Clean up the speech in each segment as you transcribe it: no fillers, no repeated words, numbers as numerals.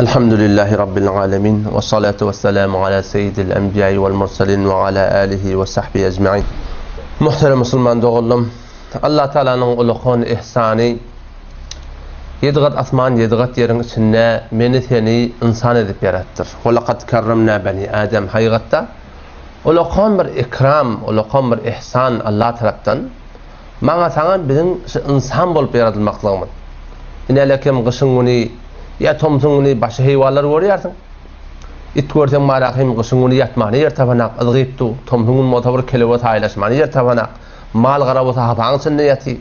Elhamdülillahi Rabbil alemin. Ve salatu ve selamu ala seyyidil enbiya'i vel mursalin ve ala alihi ve sahbihi ecma'in. Muhterem musulman doganlarym, Allah Teala'nyň ulakan ihsany ýedi gat asman, ýedi gat ýeriň içinde meni seni ynsan edip ýaratdyr. Ve lekad kerremna beni Adem haýygatda ulakan bir ikram, ulakan bir ihsan Allah tarapdan Maňa saňa biziň şu ynsan bolup ýaradylmaklygymyz. Inelekem gyşyň güni ýa tomsuň güni başy heýwanlary görýärsiň. It görseň marahym gyşyň güni ýatmana ýer tapanak, yzgyp du, tomsuň güni bolsa bir kelebe taýlaşmana ýer tapanak, mal-gara bolsa hapaň içinde ýaty.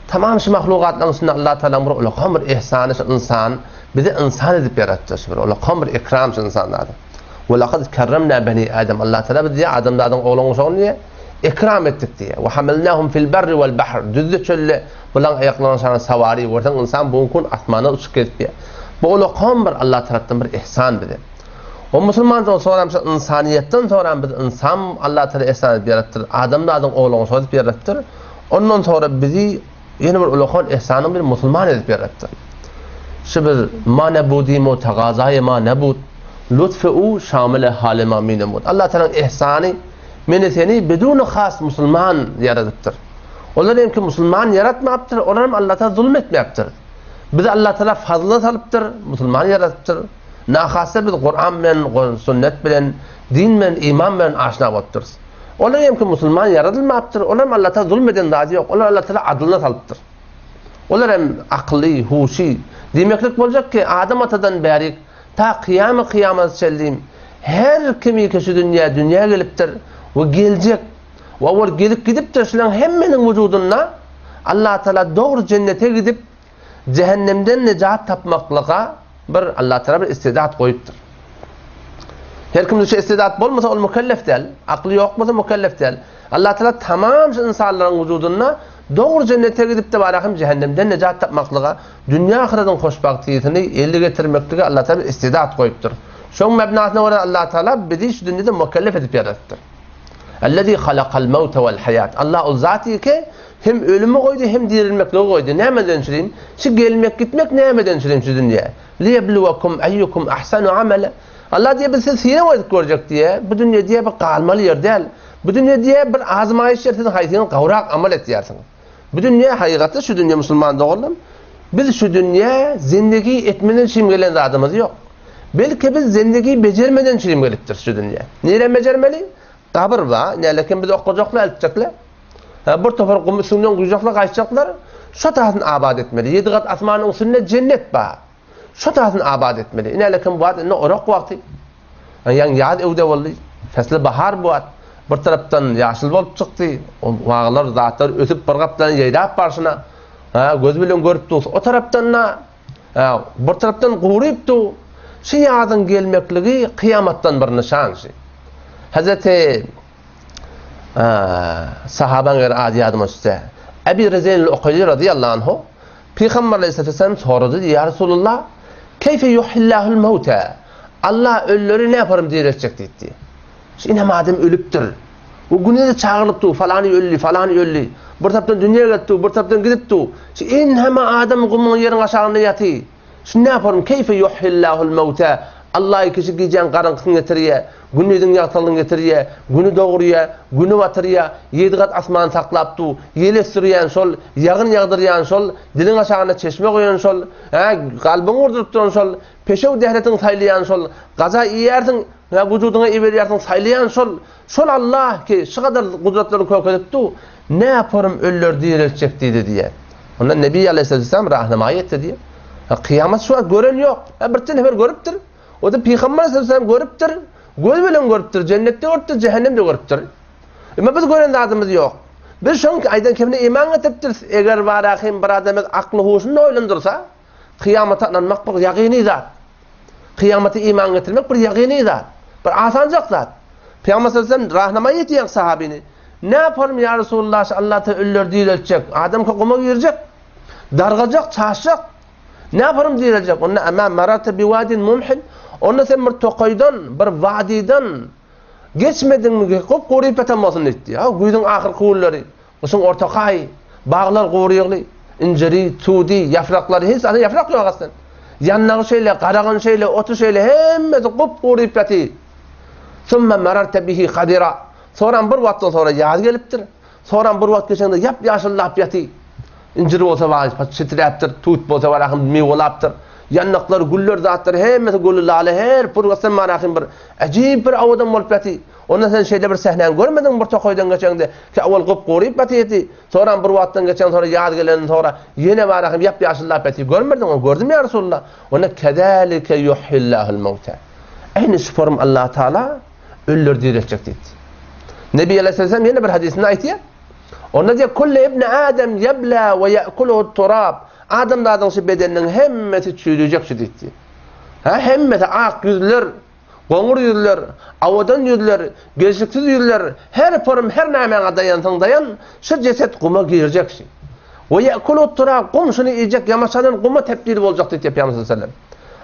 Tamam şu mahlugatlaryň içinde Allatagalaň bir ulakan bir ihsany şu ynsan, bizi ynsan edip ýaratdy. Şu bir ulakan bir ikram şu ynsanzada. Ve lekad kerremna beni Adem. Allatagala bizi diýýär adamzadyň oglan-uşagyny diýýär. Ekram etdik diýýär. Ve hamelnahum fil berri vel bahr. Düzde çölde bulaň aýaklarynyň şanyna sawary görseň ynsan bu gün asmanda uçup gezip diýýär. Bu ulakan bir Allah tarapdan bir ihsan bize. O musulmandan soram şu ynsanyýetden soram biz ynsan Allah Taala ihsan edip ýaratdyr. Adamzadyň ogluny şo edip ýaratdyr. Ondan sonra bizi ýene bir ulakan ihsanyň bir musulman edip ýaratdyr. Şu bir ma nebudimu tagazaye ma nebud lutfu u şamile halima minemud. Allah Taala'nın ihsany Meni seni biduni has musulman ýaradypdyr. Olar hem ki musulman ýaratmapdyr, olar hem Allah'a zulum etmäpdir. Bizi Allah Taala fazla salypdyr, musulman ýaradypdyr. Nahasa biz Kur'an bilen, sünnet bilen, din bilen, iman bilen aşna bolupdyrys. Olar hem ki musulman ýaradylmapdyr, olar hem Allah'a zulum eden zady ýok. Olar Allah Taala adylyna salypdyr. Olar hem akylly, huşy. Diýmeklik boljak ki, Adam atadan bäri Ta kyýamy kyýamata çenli her kimiki şu dünýä dünýä gelipdir we geljek we owal gelip gidipdir şulaň hemmeniň wujudynda Allatagala dogry jennete gidip jähennemden nejat tapmaklyga bir Allatagala bir istidat goýupdyr. Her kimde şu istidat bolmasa ol mükellef däl. Akly ýok bolsa mükellef däl. Allatagala tamam şu ynsanlaryň wujudynda dogry jennete gidip-de barahym jähennemden nejat tapmaklyga Dünýe-ahyretiň hoşbagtysyny elde getirmeklige Allah Tagala bir istidat goýupdyr. Şoň mebnasyna görä Allah Tagala bizi şu dünýede mükellef edip ýaradypdyr. Ellezî halakal mewte vel haýat. Allah ol zat ki, hem ölümi goýdy, hem dirilmekligi goýdy. Nämeden üçin? Şu gelmek gitmek nämeden üçin şu dünýä? Liyebluwekum eýýukum ahsanu amala. Allah diýýär, biz sizi synag edip görjek diýýär. Bu dünýe diýýär bir galmaly ýer däl. Bu dünýe diýýär bir azmaýyş ýer, siz haýsyňyz gowrak amal etýärsiňiz. Bu dünýä hakykaty şu dünýä musulman doganlarym biz şu dünýä zindigi etmeden üçin gelen zadymyz ýok. Belki biz zindigi bejermeden üçin gelipdiris şu dünýä. Nirä bejermeli? Gabyr ba, nälekin biz okajaklar, eltjekler. Ha, bir topar gum üstünden guýjaklar, gaýtjaklar. Şo taýyn abat etmeli. Ýedi gat asmanyň üstünde jennet ba. Şo taýyn abat etmeli. Inälekim bu wagt indi orak wagty. Ýaň ýaz öwde boldy. Fesli bahar bu wagt. Bir tarapdan ýaşyl bolup çykdy. O baglar, zatlar ösüp bir gapdan ýaýrap barşyna. Ha, göz bilen görüp dur. O tarapdan da ha, bir tarapdan guryp dur. Şu ýazyň gelmekligi kyýamatdan bir nyşan şu. Hazreti sahabaň ýeri ady ýadyma düşse. Ebi Rezeyn el-Ukaýli radiyallahu anhu Pygamber aleyhissalatu sorady, Ýa Resulullah, keýfe yuhillahul mewte? Allah ölüleri ne yaparym direltjek diýdi. Şu inem adam ölüpdir. Bu güne de çagyrylyp dur, falany öldi, falany öldi. Bir tarapdan dünýä gelip bir tarapdan gidip dur. Şu enheme adam gumuň ýeriň aşagynda ýaty. Şu ne yaparym? Keýfe yuhillahul mewte? Allah kişi gijäň garaňkysyny getirýär, gündiziň ýagtylygyny getirýär, güni dogurýar, güni batyrýar, ýedi gat asmany saklap dur, ýel ösdürýän şol, ýagyn ýagdyrýan şol, diliň aşagynda çeşme goýan şol, hä, kalbyňy urduryp duran şol, peşew dähretiňi saýlaýan şol, gaza iýýärsiň, hä, wujudyňa iberýärsiň, saýlaýan şol, şol Allah ki, şu gadar gudratlaryny kökezip dur, ne yaparym ölüleri direltjek diýdi diýýär. Onda Nebi aleyhisselam rahnamaýy etdi diýýär. Ha, kyýamat şu wagt gören ýok. Ha, bir nefer görüpdir. O da Pygamber aleyhisselam görüpdir. Göz bilen görüpdir, cennetde görüpdir, cehennemde görüpdir. Emma biz gören zadymyz ýok. Biz şoň aýdan kemine iman getiripdiris. Eger barahym bir adamyz akly huşunda oýlandyrsa, kyýamata ynanmak bir ýagyny zat. Kyýamata iman getirmek bir ýagyny zat. Bir asanjak zat. Pygamber sallallahu aleyhi ve sellem rahnama ýetýän sahabyny. Ne yaparım ya Resulullah Allah ta ölüleri direltjek. Adam guma girjek. Dargajak, çaşjak. Ne yaparım direlecek? Onda ama marata bi wadin mumhin. Onda sen bir tokaýdan, bir wadidan geçmediňmi? Gop guryp ýatan bolsun diýdi. Ha, güýzüň ahyrky günleri, gyşyň ortaky aýy, baglar gurýagly, injiri, tudy, ýapraklary hiç zady ýaprak ýok aslynda. Ýandagy şeýle, garagyny şeýle, oty şeýle, hemmesi gup-guryp ýatyr. Summa mararta bihi hadira. Soram bir wagtdan soňra ýaz gelipdir. Soram bir wagt geçende ýap-ýaşyllap ýatyr. Injir bolsa bar, çiträpdir, tut bolsa bar, ahym miwelapdyr. Ýandaklar, güller, zatlar hemmesi güli lale, her purgatdan bar ahym bir äjip bir owadan bolup ýatyr. Onda sen şeýle bir sähnäni görmediňmi bir tokaýdan geçeňde, ki awal gup-guryp ýatyrdy, soram bir wagtdan geçen soňra ýaz gelenden soňra ýene bar ahym ýap-ýaşyllap ýatyr. Görmediňmi? Gördüm ýa Resulallah. Onda kezalike yuhillahul mawta. Äýni şu form Allah Taala ölüleri direltjek diýdi. Nebi aleyhisselam ýene bir hadysynda aýtýar. Onda diýýär, Kullu ibni Adam ýebla we ýekuluhu turab. Adamzadyň şu bedeniniň hemmesi çüýrejek şu diýdi. Ha, hemmesi ak ýüzler, goňur ýüzler, awadan ýüzler, gelşiksiz ýüzler, her porum her nämäňe daýansaň daýan, şu jeset guma girjek şu. We ýekuluhu turab, gum şuny iýjek, ýamaşadan guma tebdil boljak diýdi Pygamber sallallahu aleyhi ve sellem.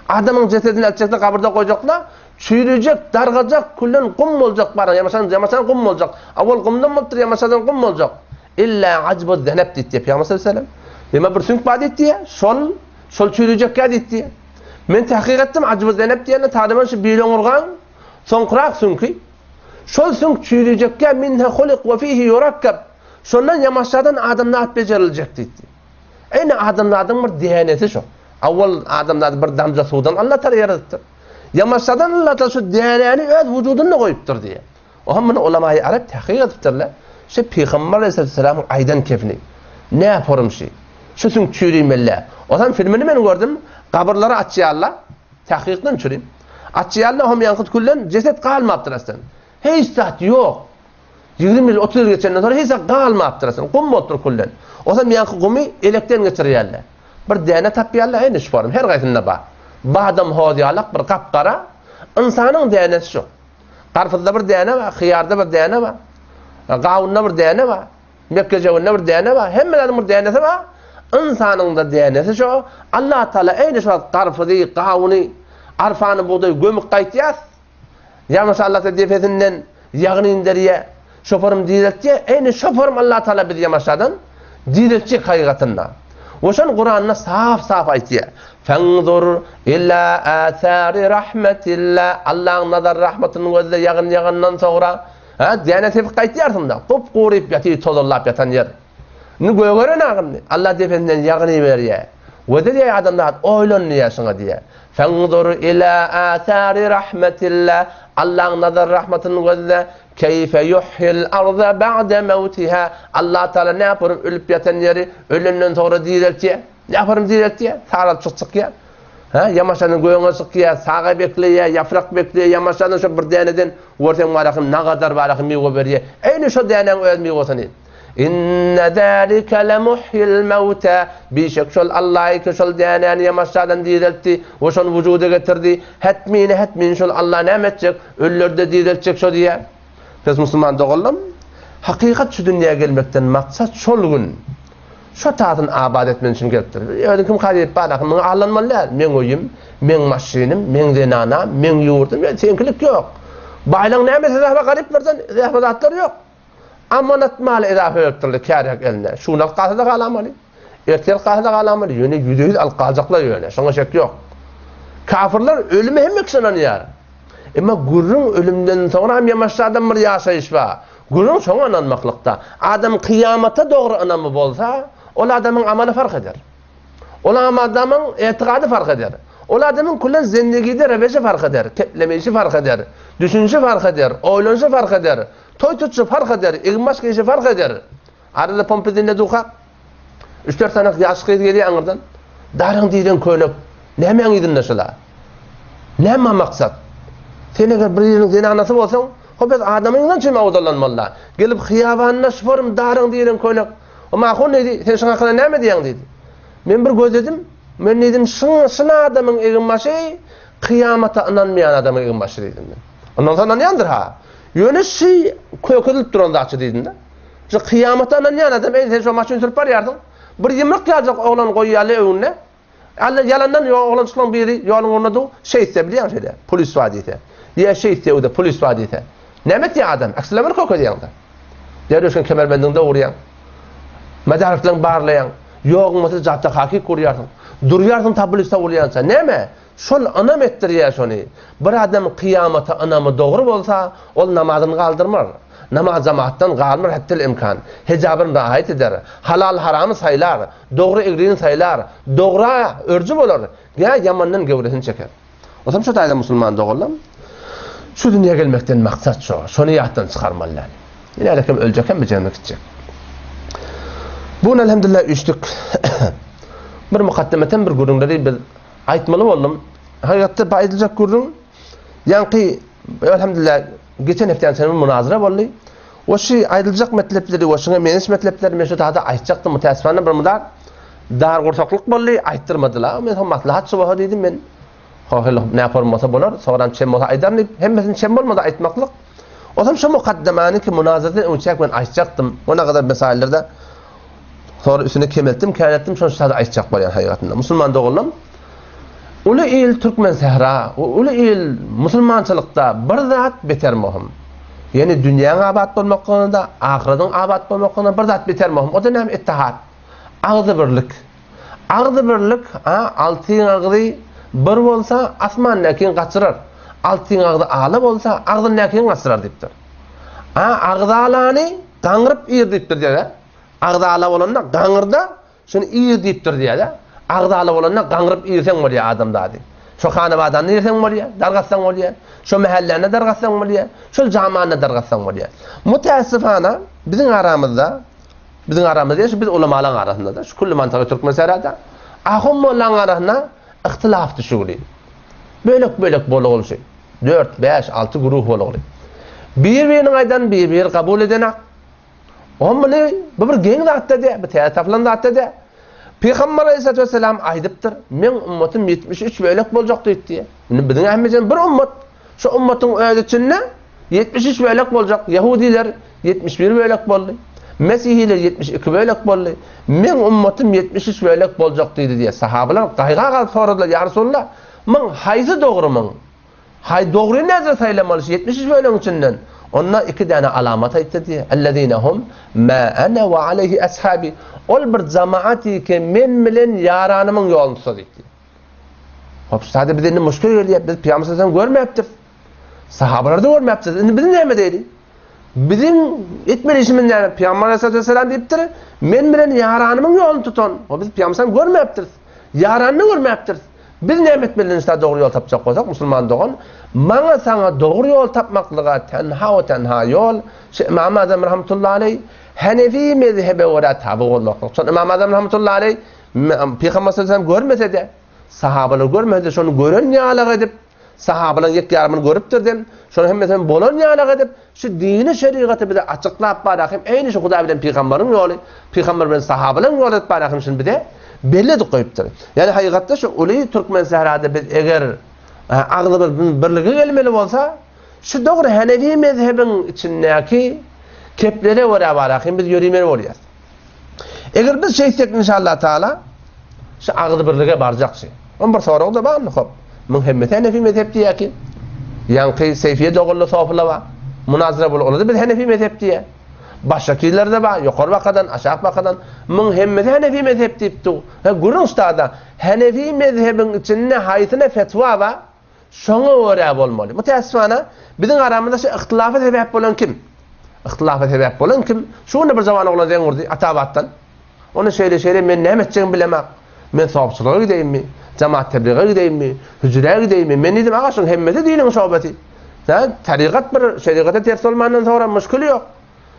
Adamyň jesedini eltjekler, gabyrda goýjaklar, Çüýrejek, dargajak, külden gum boljak baryň, ýamaşan, ýamaşan gum boljak. Awal gumdan bolupdyr, ýamaşadan gum boljak. Illa ajbu zenep diýdi Pygamber sallallahu aleyhi ve sellem. Emma bir süňk bar diýdi, şol, şol çüýrejekkä diýdi. Men tahkyk etdim, ajbu zenep diýende taryban şu biloňurgaň soňkurak süňki. Şol süňk çüýrejekkä minha hulik we fihi yurakkab. Şondan ýamaşadan adamzat bejeriljek diýdi. Eýni adamzadyň bir dänesi şo. Awal adamzady bir damja suwdan Allah Taala ýaradypdyr. Ýamaşadan Allah Taala şu dänäni öz wujudynda goýupdyr diýýär. Oha muny ulamaýy arap tahkyk edipdirler. Şu Pygamber aleyhisselamyň aýdan kefini. Nä forum şi? Şu süňk çüýrüýmelle. Ozam filmini men gördüm. Gabyrlary açýarlar. Tahkykdan çürim. Açýarlar hom ýaňky külden jeset galmapdyr aslan. Hiç zat ýok. 20 ýyl, 30 ýyl geçenden soňra hiç zat galmapdyr aslan. Gum bolupdyr külden. Ozam ýaňky gumy elekden geçirýärler. Bir däne tapýarlar, ene şu form, her gaýsynda bar. Badam hoz ýalak bir gap-gara ynsanyň dänesi şu. Garpyzda bir däne bar, hyýarda bir däne bar, gawunda bir däne bar, mekgejewinde bir däne bar, hemme zadyň bir dänesi bar. Ynsanyň-da dänesi şu. Allah Taala eýne şu wagt garpyzy, gawuny, arpany, bugdaýy gömüp gaýtýas. Ýagny Allah Taala depesinden ýagyny inderýär. Şoparym direltýär. Eýni şoparym Allah Taala bizi ýamaşadan direltjek hakykatynda. We şony Kuranda saf-saf aýtýar. Fenzur ila athari rahmetilla. Allahyň nazar rahmatyny gözle ýagyn ýagandan soňra. Ha, däne sepip gaýtýarsyň-da. Gup-guryp ýatyr tozanlap ýatan ýer. Indi gögeren agyndy. Allah depesinden ýagyny berýär. Wede diýýär adamzat oýlan diýýär şuňa diýýär. Fenzur ila athari rahmetilla. Allahyň nazar rahmatyny gözle. Keýfe yuhyil arda ba'de mewtiha. Allah Taala näpürüm ölüp ýatan ýeri ölenden soňra direltýär. Näpürüm direltýär? Saralyp çykýar. Hä, ýamaşadan göňe çykýar, saga bekleýär, ýaprak bekleýär, ýamaşadan şo bir däneden görseň barahym nagadar barahym miwe berýär. Eýni şo dänäň öz miwesini. Inne zalike lemuhyil mewta. Bişek şol Allahy ki şol dänäni ýamaşadan direltdi we şony wujuda getirdi. Hetmini hetmin şol Allah näme etjek? Ölüleri-de direltjek şo diýýär. Biz musulman doganlarym, hakykat şu dünýä gelmekden maksat şol gün şo tazyny abat etmek üçin gelipdir. Özüň kim kazyýet bar ahyr muňa aldanmaly däl. Meň öýüm, meň maşynym, meň zenanam, meň ýurdum, ýöne seňkilik ýok. Baýlaň nämesi zähbe garyplardan zähbe zatlar ýok. Amanat maly edafa beripdirler kärek eline. Şu gün alyp galsa-da galamaly. Ertir alyp galsa-da galamaly. Ýöne ýüze-ýüz alyp galjaklar ýöne. Şoňa şek ýok. Kafirler ölüme hemme kişi ynanýar. Emma gürrüň ölümden soňra hem ýamaşjadan bir ýaşaýyş bar. Gürrüň şoňa ynanmaklykda. Adam kyýamata dogry ynamy bolsa, ol adamyň amaly fark eder. Ol adamyň etikady fark eder. Ol adamyň küllen zendigide reweşi fark eder, keplemeýşi fark eder, düşünişi fark eder, oýlanyşy fark eder, toý tutşy fark eder, eginbaş geýşi fark eder. Arada pompa dinde duha. Üç-dört sany ýaş gyz gelýär aňyrdan. Daryň diýlen köýnek. Nämäň yzynda şula? Näme maksat? Sen eger bir ýeriň zenanasy bolsaň, hop öz adamyňdan çem awdalanmaly-da. Gelip hyýabanda şuform daryň diýlen köýnek. O mahun diýdi, sen şuň hakynda näme diýýäň diýdi. Men bir gözledim. Men diýdim, şuň şun adamyň eginbaşy kyýamata ynanmaýan adamyň eginbaşy diýdim men. Ondan soň ynanýandyr ha. Ýöne şi kökezilip duran zatçy diýdim-de. Şu kyýamata ynanýan adam, eý sen şo maşyn sürüp barýarsyň. Bir ýumruk ýaljak oglan goýýarly öňünde. Alla ýalandan ýo oglanjyklaryň biri ýoluň ugrunda dur, şeýtse bilýäň şeýle, polis bar diýse. Ýa şeýtse öwde polis bar diýse. Näme etýär adam? Aksine bir kökezýäň-de. Derwüşiň kemerbendiňde urýaň. Medarikleň barlaýaň. Ýoguň bolsa jatda hakyk urýarsyň. Durýarsyň tablisa bolýança. Näme? Şol ynam etdirýär şony. Bir adam kyýamata ynamy dogry bolsa, ol namazyny galdyrmar. Namaz jemagatdan galmar hettel imkan. Hijabyny raýat eder. Halal-haramy saýlar. Dogry-egrini saýlar. Dogra örji bolar. Ýa ýamandan göwresini çeker. Onsoň şu taýda musulman doganlarym, şu dünýä gelmekden maksat şo. Şony ýatdan çykarmaly däl. Ine kim öljek hem bijegine gitjek. Bu gün elhamdülillah üýşdük. Bir mukaddemeten bir gürrüňleri biz aýtmaly boldum. Hakykatda bu aýdyljak gürrüň ýaňky elhamdülillah geçen hepdäniň içinde munazara boldy. We şu aýdyljak metlepleri we şuňa meňzeş metlepleri men şu taýda aýtjakdym. Mütäessifana bir mudar dar gursaklyk boldy, aýtdyrmadylar. Men soň maslahat şu bolsa diýdim men. Hohil näform bolsa bolar, soňram çem bolsa aýdaryn diýip, hemmesini çem bolmasa aýtmaklyk. Ozal şu mukaddemany ki munazaradan öňçäk men aýtjakdym. Ona gadar mesaillerde sonra üstüne kemeltdim, känetdim, şony şu aýtjak bolýan hakykatynda. Musulman doganlarym, uly il türkmen sähra, uly il musulmançylykda bir zat beter möhüm. Ýani dünýäň abat bolmaklygynda, ahyratyň abat bolmaklygynda bir zat beter möhüm. O da näme? Ittihat. Agzybirlik. Agzybirlik, a, altyň agzy bir bolsa, asmandäkini gaçyrar. Altyň agzy ala bolsa, agzyndäkini gaçyrar diýipdir. A, agzy alany gaňryp iýr diýipdir diýýär. Agzy ala bolanda gaňyrda, şuny iýr diýipdir diýýär. Agzy ala bolanda gaňryp iýrseň bolýar adamzady. Şo hanabadany iýrseň bolýar, dargatsaň bolýar. Şo mähelläni dargatsaň bolýar. Şol jamany dargatsaň bolýar. Mütäessifana biziň aramyzda Biziň aramyzda diýen şu biz ulamalaryň arasynda-da, şu külli mantygy türkmen serada, ahun mollanyň arasynda yhtylaf düşügli. Bölek-bölek bolugly şu. 4, 5, 6 güruh bolugly. Bir-biriniň aýdanyny bir-biri kabul edenak. O muny bu bir geň zatda dä, bu täze tapylan zatda dä. Pygamber aleyhissalatu vesselam aýdypdyr, meň ummatym 73 bölek boljak diýip diýe. Indi biziň hemmemiz bir ummat. Şu ummatyň öz içinde 73 bölek boljak. Ýahudiler 71 bölek boldy. Mesihiler 72 bölek boldy. Meň ummatym 73 bölek boljak diýdi diýe. Sahabalar gaýga galyp soradylar, Ýa Resulallah, muň haýsy dogry muň? Haý dogry nädip saýlamaly şu 73 bölegiň içinden? Onda iki däne alamat aýtdy diýe. Ellezine hum ma ana we aleyhi ashabi. Ol bir jamaat ki men bilen ýaranymyň ýoluny tutsa diýdi. Hop, sada biz indi muşkil gelýär. Biz Pygamber sallallahu görmäpdir. Sahabalar da görmäpdir. Indi biz näme diýeli? Biziň etmeli işimiz näme? Pygamber aleyhissalatu diýipdir, men bilen ýaranymyň ýoluny tutan. O biz Pygamber sallallahu görmäpdiris. Ýaranyny görmäpdiris. Biz näme etmeli inşallah dogry ýol tapjak bolsak, musulman dogan, maňa saňa dogry ýol tapmaklyga tenha we tenha ýol, şu Imam Azam rahmetullahi aleyh Hanefi mezhebe görä taby bolmaklyk. Şol Imam Azam rahmetullahi aleyh Pygamber sallallahu aleyhi ve sellem görmese-de, sahabalar görmese-de şony gören ýalak edip, sahabalaryň ýek ýarymyny görüpdir dem, şonuň hemmesiniň bolan ýalak edip, şu dini şerigaty bize açyklap bar ahim, eýni şu Hudaý bilen pygamberiň ýoly, pygamber bilen sahabalaryň ýoly edip bar ahim şuny bize belli edip goýupdyr. Ýani hakykatda şu uly türkmen sährada biz eger agzybir birlige gelmeli bolsa, şu dogry Hanefi mezhebiň içindäki keplere görä bar ahim biz ýörimeli bolýarys. Eger biz şeýtsek inşallah taala şu agzybirlige barjakçy. On bir sorag da barmy hop. Muň hemmesi Hanefi mezhep diýýär ki. Ýaňky Seýfiýe dogully sofyla bar. Munazara bol olar da biz Hanefi mezhep diýýär. Başga kişiler de bar, ýokary bakadan, aşak bakadan. Muň hemmesi Hanefi mezhep diýip dur. Ha gürrüň ustada, Hanefi mezhebiň içinde haýsyna fetwa bar? Şoňa görä bolmaly. Mütäessifana, biziň aramyzda şu yhtylafa sebäp bolan kim? Yhtylafa sebäp bolan kim? Şu günde bir jawan oglan zeň urdy Atabatdan. Onda şeýle-şeýle men näme etjegimi bilemok. Men sopçylyga gideýinmi? Jamaat tebliga gideýinmi? Hüjrä gideýinmi? Men diýdim, aga şuň hemmesi diniň şobesi. Hä, tarykat bir şerigata ters bolmandan soňra muşkili ýok.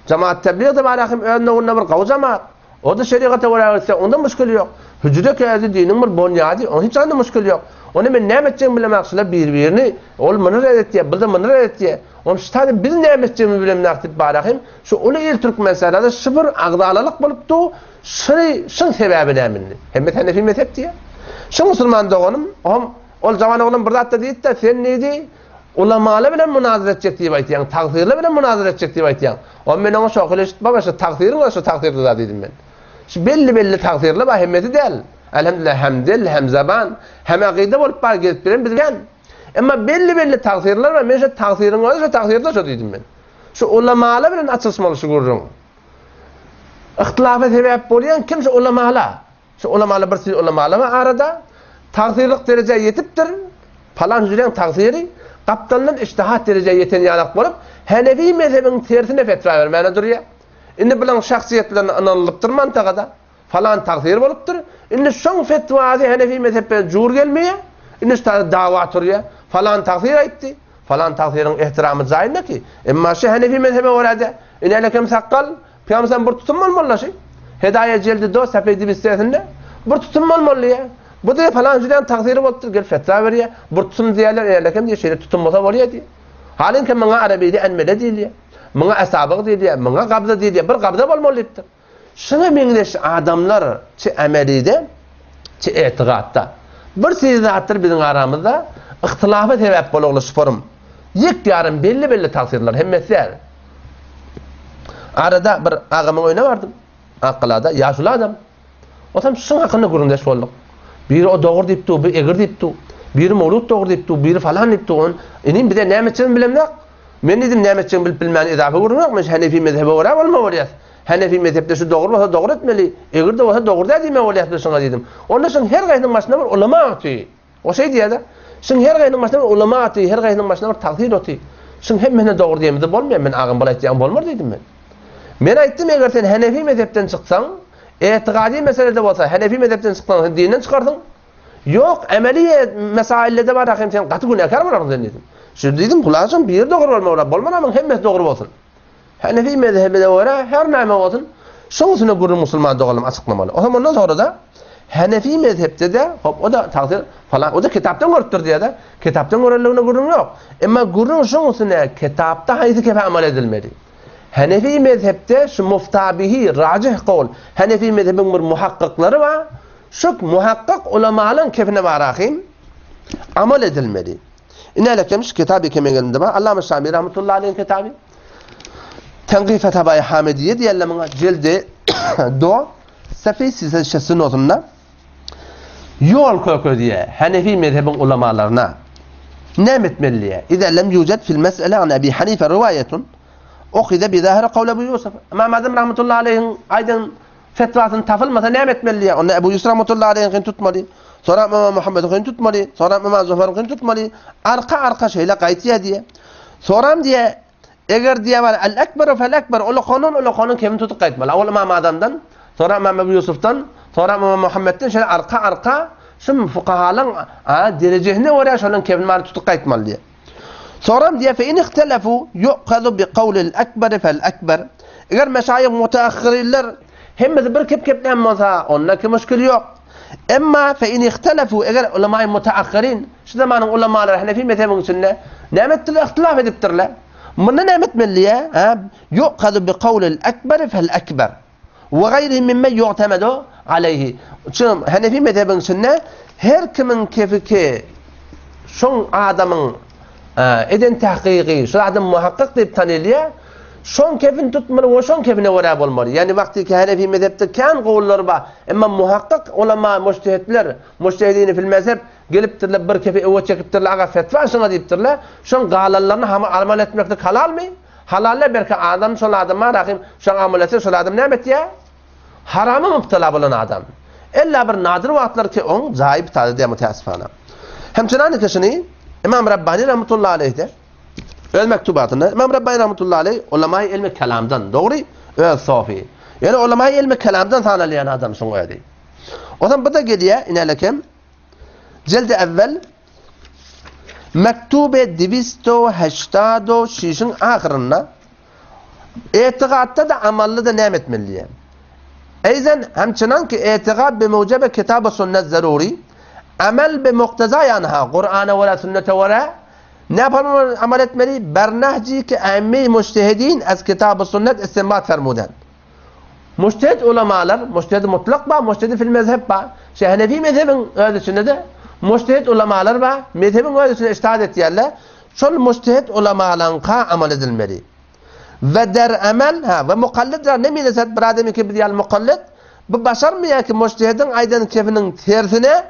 Jamaat tebliga-da bar ahim öz nowunda bir gowy jamaat. O-da şerigata görä gitse, onda muşkil ýok. Hüjre käzi diniň bir bonýady, oň hiç hany muşkil ýok. Onda men näme etjegimi bilemok, şular bir-birini, ol muny red etýär, bu-da muny red etýär. Onda şu taýda biz näme etjegimizi bilemok diýip barahym, şu uly il Türkmenistanda şu bir agzalalyk bolup dur, şuny, şuň sebäbi näme indi? Hemmesi hanefi mezhep diýýär. Şu musulman doganym, oňam ol jawan oglan bir zat-da diýdi-de, sen diýdi, Ulamalar bilen munazara etjek diýip aýtýaň, tagsyrylar bilen munazara etjek diýip aýtýaň. Onda men oňa şo hili baba şu tagsyryň özi şu tagsyrda diýdim men. Şu belli-belli tagsyrlar bar, hemmesi däl. Elhamdülillah hem dil, hem zaban, hem akyda bolup bar gezip bilen biz kän. Emma belli-belli tagsyrlar bar, men şu tagsyryň özi şu tagsyrda şo diýdim men. Şu ulamalar bilen açylyşmaly şu gürrüň. Yhtylafa sebäp bolýan kim şu ulamalar. Şu ulamalar bir sürü ulamalar bar arada. Tagsyrylyk derejä ýetipdir. Palan hüjreň tagsyry gapdalyndan ijtihat derejä ýeten ýalak bolup, Hanefi mezhebiň tersine fetwa bermäne durýar. Indi bulaň şahsyýetlerine ynanylypdyr mantagada. Falan tagsyr bolupdyr. Indi şoň fetwasy Hanefi mezhep bilen jur gelmeýär. Indi şu taýda dawa turýar. Falan tagsyr aýtdy. Falan tagsyryň ehtiramy jaýynda ki. Emma şu Hanefi mezhebe görä-de, inälekem sakgal, Pygamberimiz bir tutum bolmaly şi. Hedaýa jeldi do sefeý dibistesinde bir tutum bolmaly diýýär. Bu diýýär falan jüdäň tagsyry bolupdyr, gelip fetwa berýär. Bir tutum diýýärler, inälekem diýýär, şeýle tutum bolsa bolýar diýýär. Halyňky muňa arabiýde enmele diýilýär. Muňa esabyg diýilýär, muňa gabza diýilýär. Bir gabza bolmaly diýipdir. Şuňa meňzeş adamlar çi amelide, çi etigatda. Bir siz zatlar biziň aramyzda yhtylafa sebäp bolagly şu forum. Ýek ýarym belli-belli tagsyrlar hemmesi däl. Arada bir agamyň öýüne bardym. Akgalada ýaşuly adam. Otam şuň hakynda gürrüňdeş bolduk. Biri o dogry diýip dur, bir egri diýip dur. Biri mowlud dogry diýip dur, biri falan diýip dur. Inim bize näme etjegini bilemzok. Men diýdim näme etjegini bilip bilmän edafa gürrüň ýok. Men Hanefi mezhebe görä bolma bolýas. Hanefi mezhepde şu dogry bolsa dogry etmeli, egri-de bolsa dogry däl diýmek bolýas biz şuňa diýdim. Onda şuň her gaýsynyň başynda bir ulama oty. O şeý diýýär-de. Şuň her gaýsynyň başynda bir ulama oty, her gaýsynyň başynda bir tagsyr oty. Şuň hemmesine dogry diýemizde bolmaýar. Men agam bul aýtýaň bolmar diýdim men. Men aýtdym eger sen Hanefi mezhepden çyksaň, etigady meselede bolsa Hanefi mezhepden çyksaň sen dinden çykarsyň. Ýok, emeli mesaillede bar hem sen gaty günäkär bolarsyň sen diýdim. Şu diýdim, hulasam biri dogry bolmaly, bolmanamyň hemmesi dogry bolsun. Hanefi mezhebine görä her näme bolsun, şoň üstüne gürrüň musulman doganlarym açyklamaly. Otam ondan sonra-da Hanefi mezhepde-de, hop, o-da tagsyr falan, o-da kitapdan görüpdir diýýär-de. Kitapdan görenligine gürrüň ýok. Emma gürrüň şoň üstüne kitapda haýsy kefe amal edilmeli? Hanefi mezhepde şu muftabihi rajih kowul, Hanefi mezhebiň bir muhakkyklary bar. Şu muhakkyk ulamalaryň kefine barahym amal edilmeli. Inälekem şu kitaby kemiň elinde bar. Allama Şami rahmetullahi aleyhiň kitaby. Tenqih Fetabai Hamidiye diýerler muňa. Jildi do sefei sise şesi notunda ýol köke diýe Hanefi mezhebiň ulamalaryna näme etmeli diýe. Iza lem yujad fil mesele an Abi Hanife riwayetun ukhide bi zahiri qawl Abu Yusuf. Imam Azam rahmetullahi aleyhiň aýdan Fetwasyny tapylmasa näme etmeli diýýär. Onda Ebu Ýusuf rahmetullahi aleýhiňkini tutmaly. Soňra Ymam Muhammediňkini tutmaly. Soňra Ymam Zufaryňkyny tutmaly. Arka-arka şeýle gaýtýar diýýär. Soňram diýýär, eger diýýär bar al-ekberu fel-ekber, ulakandan ulakanyň kemini tutup gaýtmaly. Awal Ymam Azamdan, soňra Ymam Ebu Ýusufdan, soňra Ymam Muhammedden şeýle arka-arka şu fukahalaryň derejesine görä şolaryň kemini bar tutup gaýtmaly diýýär. Soram diýýär, fe in ihtelefu yu'khadu bi qawlil akbar fel akbar. Eger meşaýyh mutaahhirinler hemmesi bir kep keplän bolsa, onda ki müşkil ýok. Emma fe in ihtelefu eger ulamaý mutaahhirin, şu zamanyň ulamalary Hanefi mezhebiň içinde näme etdiler? Ihtilaf edipdirler. Munda näme etmeli diýýär? Ha, yu'khadu bi qawlil akbar fel akbar. We gaýrihi mimmen yu'temedu aleýhi. Şu Hanefi mezhebiň içinde her kimiň kefi şoň adamyň eden tahkygy, şu adam muhakkyk diýip tanylýar, şoň kefini tutmaly we şoň kefine görä bolmaly. Ýagny wagtyky Hanefi mezhepde kän gowullar bar. Emma muhakkyk ulama mujtehitler, mujtehidini fil mezhep gelipdirler, bir kefi öwe çekipdirler, aga fetwa şuňa diýipdirler. Şoň galanlaryny amal etmeklik halalmy? Halal belki adam şol adama rahim şoň amal etse şol adam näme etýär? Harama mübtela bolan adam. Ella bir nadir wagtlar ki oň jaýy bitada diýär müteessifana. Hemçinani kişini Imam Rabbani rahmetullahi aleyh de öz mektubatynda Imam Rabbani rahmetullahi aleyh ulamaý ilmi kelamdan dogry öz sofi. Ýöne ulamaý ilmi kelamdan sanalýan adam şoň özi. O zaman bu da gelýär inelekem Jeldi evvel Mektube diwisto heştado şişiň ahyrynda Etigatda-da amalda-da näme etmeli diýýär. Eýzen hemçinan ki etigat bi mujebe kitabu sünnet zeruri, amel bi mukteza ýanha, Kur'ana görä sünnete görä näme amal etmeli? Bernahji ki äimmeyi mujtehidin ez kitabu sünnet istinbat fermuden. Mujtehid ulamalar, mujtehid mutlak bar, mujtehid fil mezheb bar. Şu Hanefi mezhebiň öz içinde-de mujtehid ulamalar bar, mezhebiň öz içinde ijtihad etýärler. Şol mujtehid ulamalaryňka amal edilmeli. We der amel, ha, we mukallid ne mireset bir adam ki biz ýaly mukallid, bu başarmaýar ki mujtehidiň aýdan kefiniň tersine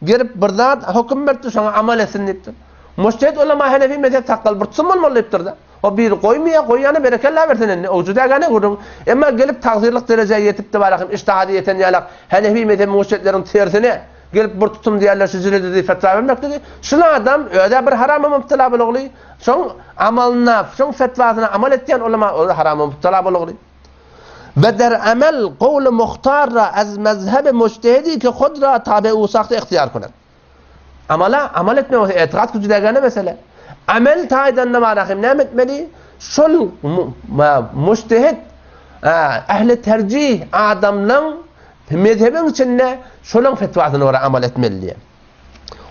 gelip bir zat höküm beripdir, şoňa amal etsin diýipdir. Mujtehid ulama Hanefi mezhep sakgal bir tutum bolmaly diýipdir-de. O biri goýmaýar, goýýana berekella bersin indi, o juda gana gürrüň. Emma gelip tagzyrlyk derejä ýetipdi barahym, ijtihady ýeten ýalak, Hanefi mezhebi mujtehidleriň tersine, gelip bir tutum diýerler şu jiledi diýip fetwa bermekligi, şul adam öz-ä bir harama mübtela bolugly, şoň amalyna, şoň fetwasyna amal etýän ulama ol harama mübtela bolugly. Ve der amel gowly muhtar ra az mezhebi mujtehidi ki hud ra tabe u sahte ihtiýar kunet. Amala amal etmek bolsa etikat güýji dägene mesele. Amel taýdan da barahym näme etmeli? Şol mujtehid ähli terjih adamlaň mezhebiň içinde şolaň fetwasyna görä amal etmeli diýen.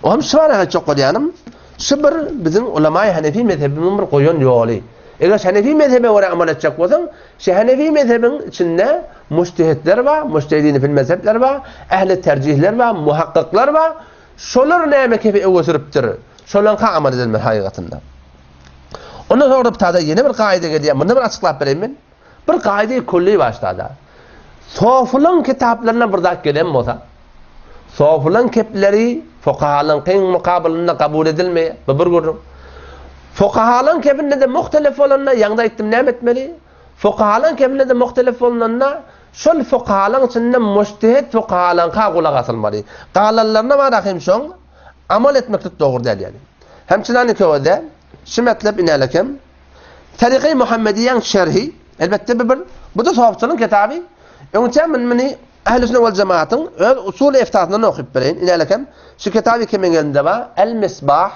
O hem şu barada aýtjak bolýanym, şu bir biziň ulamaý Hanefi mezhebimiziň bir goýan ýoly. Eger Hanefi mezhebe görä amal etjek bolsaň, şu Hanefi mezhebiň içinde mujtehidler bar, mujtehidin fil mezhebler bar, ähli terjihler bar, muhakkyklar bar. Şolar näme kefi öňe sürüpdir? Şolaňka amal edilmeli hakykatynda. Ondan soňra bu tada ýene bir kaida gelýär. Muny bir açyklap bereýin men. Bir kaida külli bar ştada. Sofulaň kitaplaryndan bir zat gelen bolsa, sofulaň kepleri fukahalaryň mukabylynda kabul edilmeýär. Bu bir gürrüň. Fukahalaryň kepinde-de muhtelif bolanda, ýaňda aýtdym näme etmeli? Fukahalaryň kepinde-de muhtelif bolnanda, şol fukahalaryň içinde mujtehid fukahalaryňka gulak asylmaly. Galanlaryna bar ahim şoň amal etmeklik dogry däl ýaly. Hemçinany köwede şu metlep inälekem Taryky Muhammediýäň şerhi, elbetde bu bir, bu-da sofçylyň kitaby. Öňçä men muny Ähli sünnet wal jemaatyň öz usuly eftasyndan okyp bereýin. Inälekem şu kitaby kimiň elinde bar? El-Misbah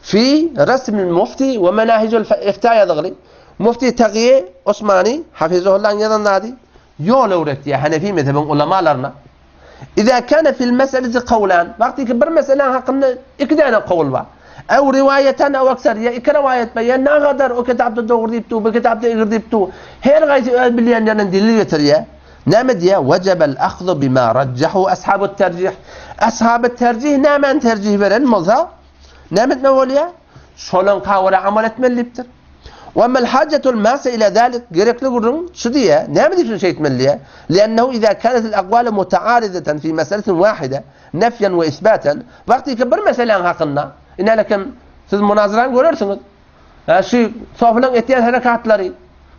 fi resmil mufti we menahijul ifta ýazgyly. Mufti Tagiýe Osmani hafizuhullaň ýazan zady ýol öwretýär Hanefi mezhebiň ulamalaryna. Iza kana fil meseleti kawlan, wagtyky bir meseläň hakynda iki däne kawl bar. Ew riwaýatan ew ekser, ýa iki riwaýat bar, ýa nagadar o kitapda dogry diýip dur, bu kitapda egri diýip dur. Her gaýsy öz bilýänlerinden delil getirýär. Näme diýýär? Wejebel ahzu bima rajjahu ashabut terjih. Ashaby terjih nämäni terjih beren bolsa, näme etmeli bolýar? Şolaňka görä amal etmeli diýipdir. Wa mel hajatul masa ila zalik gerekli gürrüň şu diýýär. Näme diýip şuny şeýtmeli diýýär? Li'ennehu iza kanatil aqwalu muta'aridatan fi meseletin wahida nefyen we isbaten. Wagtyky bir meseläň hakynda, inälekem siz munazarany görersiňiz. Hä, şu sofylaň etýän herekatlary,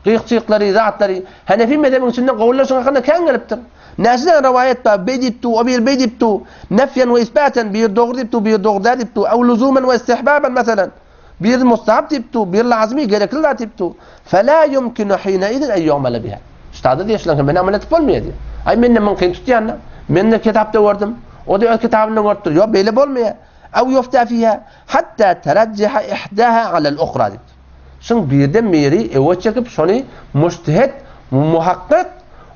gyk-jyklary, zatlary Hanefi mezhebiň içinde gowular şuň hakynda kän gelipdir. Näçe däne rowaýat bar, beý diýip dur, o biri beý diýip dur, nefyen we isbaten, biri dogry diýip dur, biri dogry däl diýip dur, ew luzumen we istihbaben meselen, biri mustahap diýip dur, biri lazymy, gerekli zat diýip dur. Fela ýumkinu hineizin en ýu'mele biha. Ştada diýýär, şulaň hem amal edip bolmaýar diýýär. Aý, mende mümkin tutýan-da, men-de kitapda gördüm, o-da öz kitabynda görüpdir. Ýok, beýle bolmaýar. Ew ýufta fiha hatta terajjaha ihdaha alal uhra diýipdir. Şuň birden biri öwe çekip şony mujtehid, muhakkyk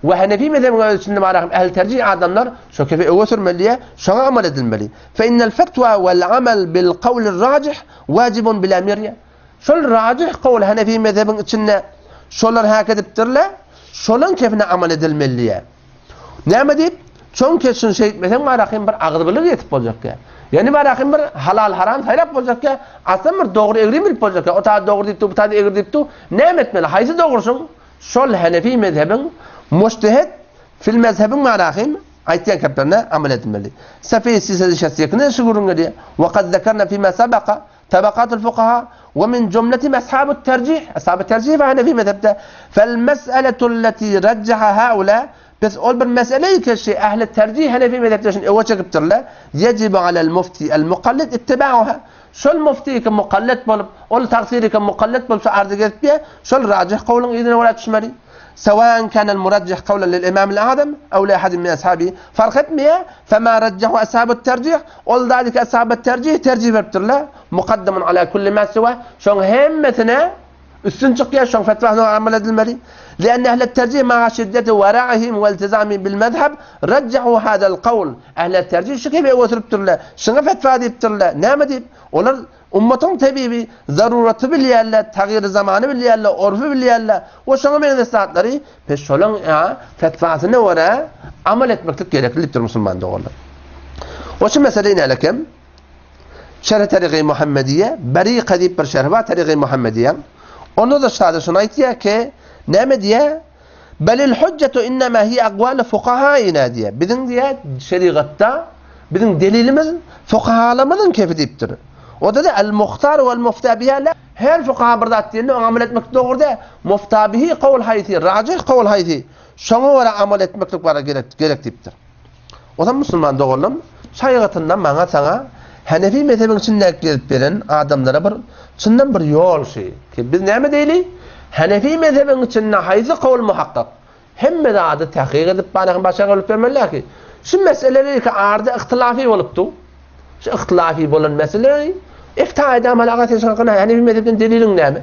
we Hanefi mezhebiniň öz içinde bar ähli terjih adamlar şo kefe öwe sürmeli diýýär, şoňa amal edilmeli. Fe innel fetwa wel amal bil kawlir rajih wajibun bila mirýe. Şol rajih kawl Hanefi mezhebiň içinde şolar häk edipdirler, şolaň kefine amal edilmeli diýýär. Näme diýip? Çonki şuny şeýtmeseň barahym bir agzybirlik ýetip boljakýa. Ýani barahym bir halal-haram saýlap boljakýa. Aslan bir dogry egri bilip boljakýa. O taý dogry diýip dur, bu taý egri diýip dur. Näme etmeli? Haýsy dogrusyň? Şol Hanefi mezhebiň mujtehid fil mezhebiň barahym aýtýan geplerine amal edilmeli. Sefeýi sisedi şesýekine şu gürrüň gelýär. Wa kad zekerna fima sabaka Tabakatul fukaha we min jumletihim ashabut terjih, ashabut terjih we hanefi mezhepde, fel mes'eletu lleti rajjaha haula, pes ol bir mesele ki şi ehli terjih hanefi mezhepde şun öwe çekipdirler, yejibu alel mufti el mukallid ittibauha, şol mufti ki mukallid bolup, ol tagsyry ki mukallid bolup şu arzy gezipýär, şol rajih kowluň yzyna görä düşmeli. Sewaen kanel murajjih kawlen lil imamil azam ew li ahadin min ashabihi, fark etmeýär, fema rajjahu ashabut terjih, Ol zalika ashabat terjih terjih beripdirler. Mukaddamun ala kulli ma siwa. Şoň hemmesine üstün çykýar, şoň fetwasyna amal edilmeli. Lianne ehlet terjih ma'a şiddeti waraihim we iltizamihim bil mezheb rajjahu hadal kawl. Ehlet terjih şu kebi öňe sürüpdirler. Şuňa fetwa diýipdirler. Näme diýip? Olar ummatyň tebibi zaruraty bilýärler, tagýyry zamany bilýärler, orfy bilýärler we şoňa meňzeş zatlary Pes şolaň fetwasyna görä amal etmeklik gerekli diýipdir musulman doganlar. We şu mesele inälekem Şerh Tarigy Muhammediýe Beriqa diýip bir şerh bar Tarigy Muhammediýe. Onda da şada şuny aýtýar ki, näme diýýär? Belil hujjatu innema hiye aqwalu fuqahaina diýýär. Biziň diýýär şerigatda biziň delilimiz fuqahalarymyzyň kefi diýipdir. Onda da el muhtar wal mufta biha la. Her fukaha bir zat diýende oňa amal etmek dogry däl. Muftabihi kowul haýsy, rajih kowul haýsy, şoňa görä amal etmeklik bara gerek, gerek diýipdir. Ozan musulman doganlarym, şaýgatynda maňa saňa Hanefi mezhebiň içindäki gezip beren adamlara bir çyndan bir ýol şy. Ki biz näme diýeli? Hanefi mezhebiň içinde haýsy kowul muhakkak? Hemme zady tahkyk edip bana başa gelip bermeliler ki, şu meseleleri ki arda ihtilafy bolupdy. Şu ihtilafy bolan meseleleri ifta edem hala sen şoňa Hanefi mezhebden deliliň näme?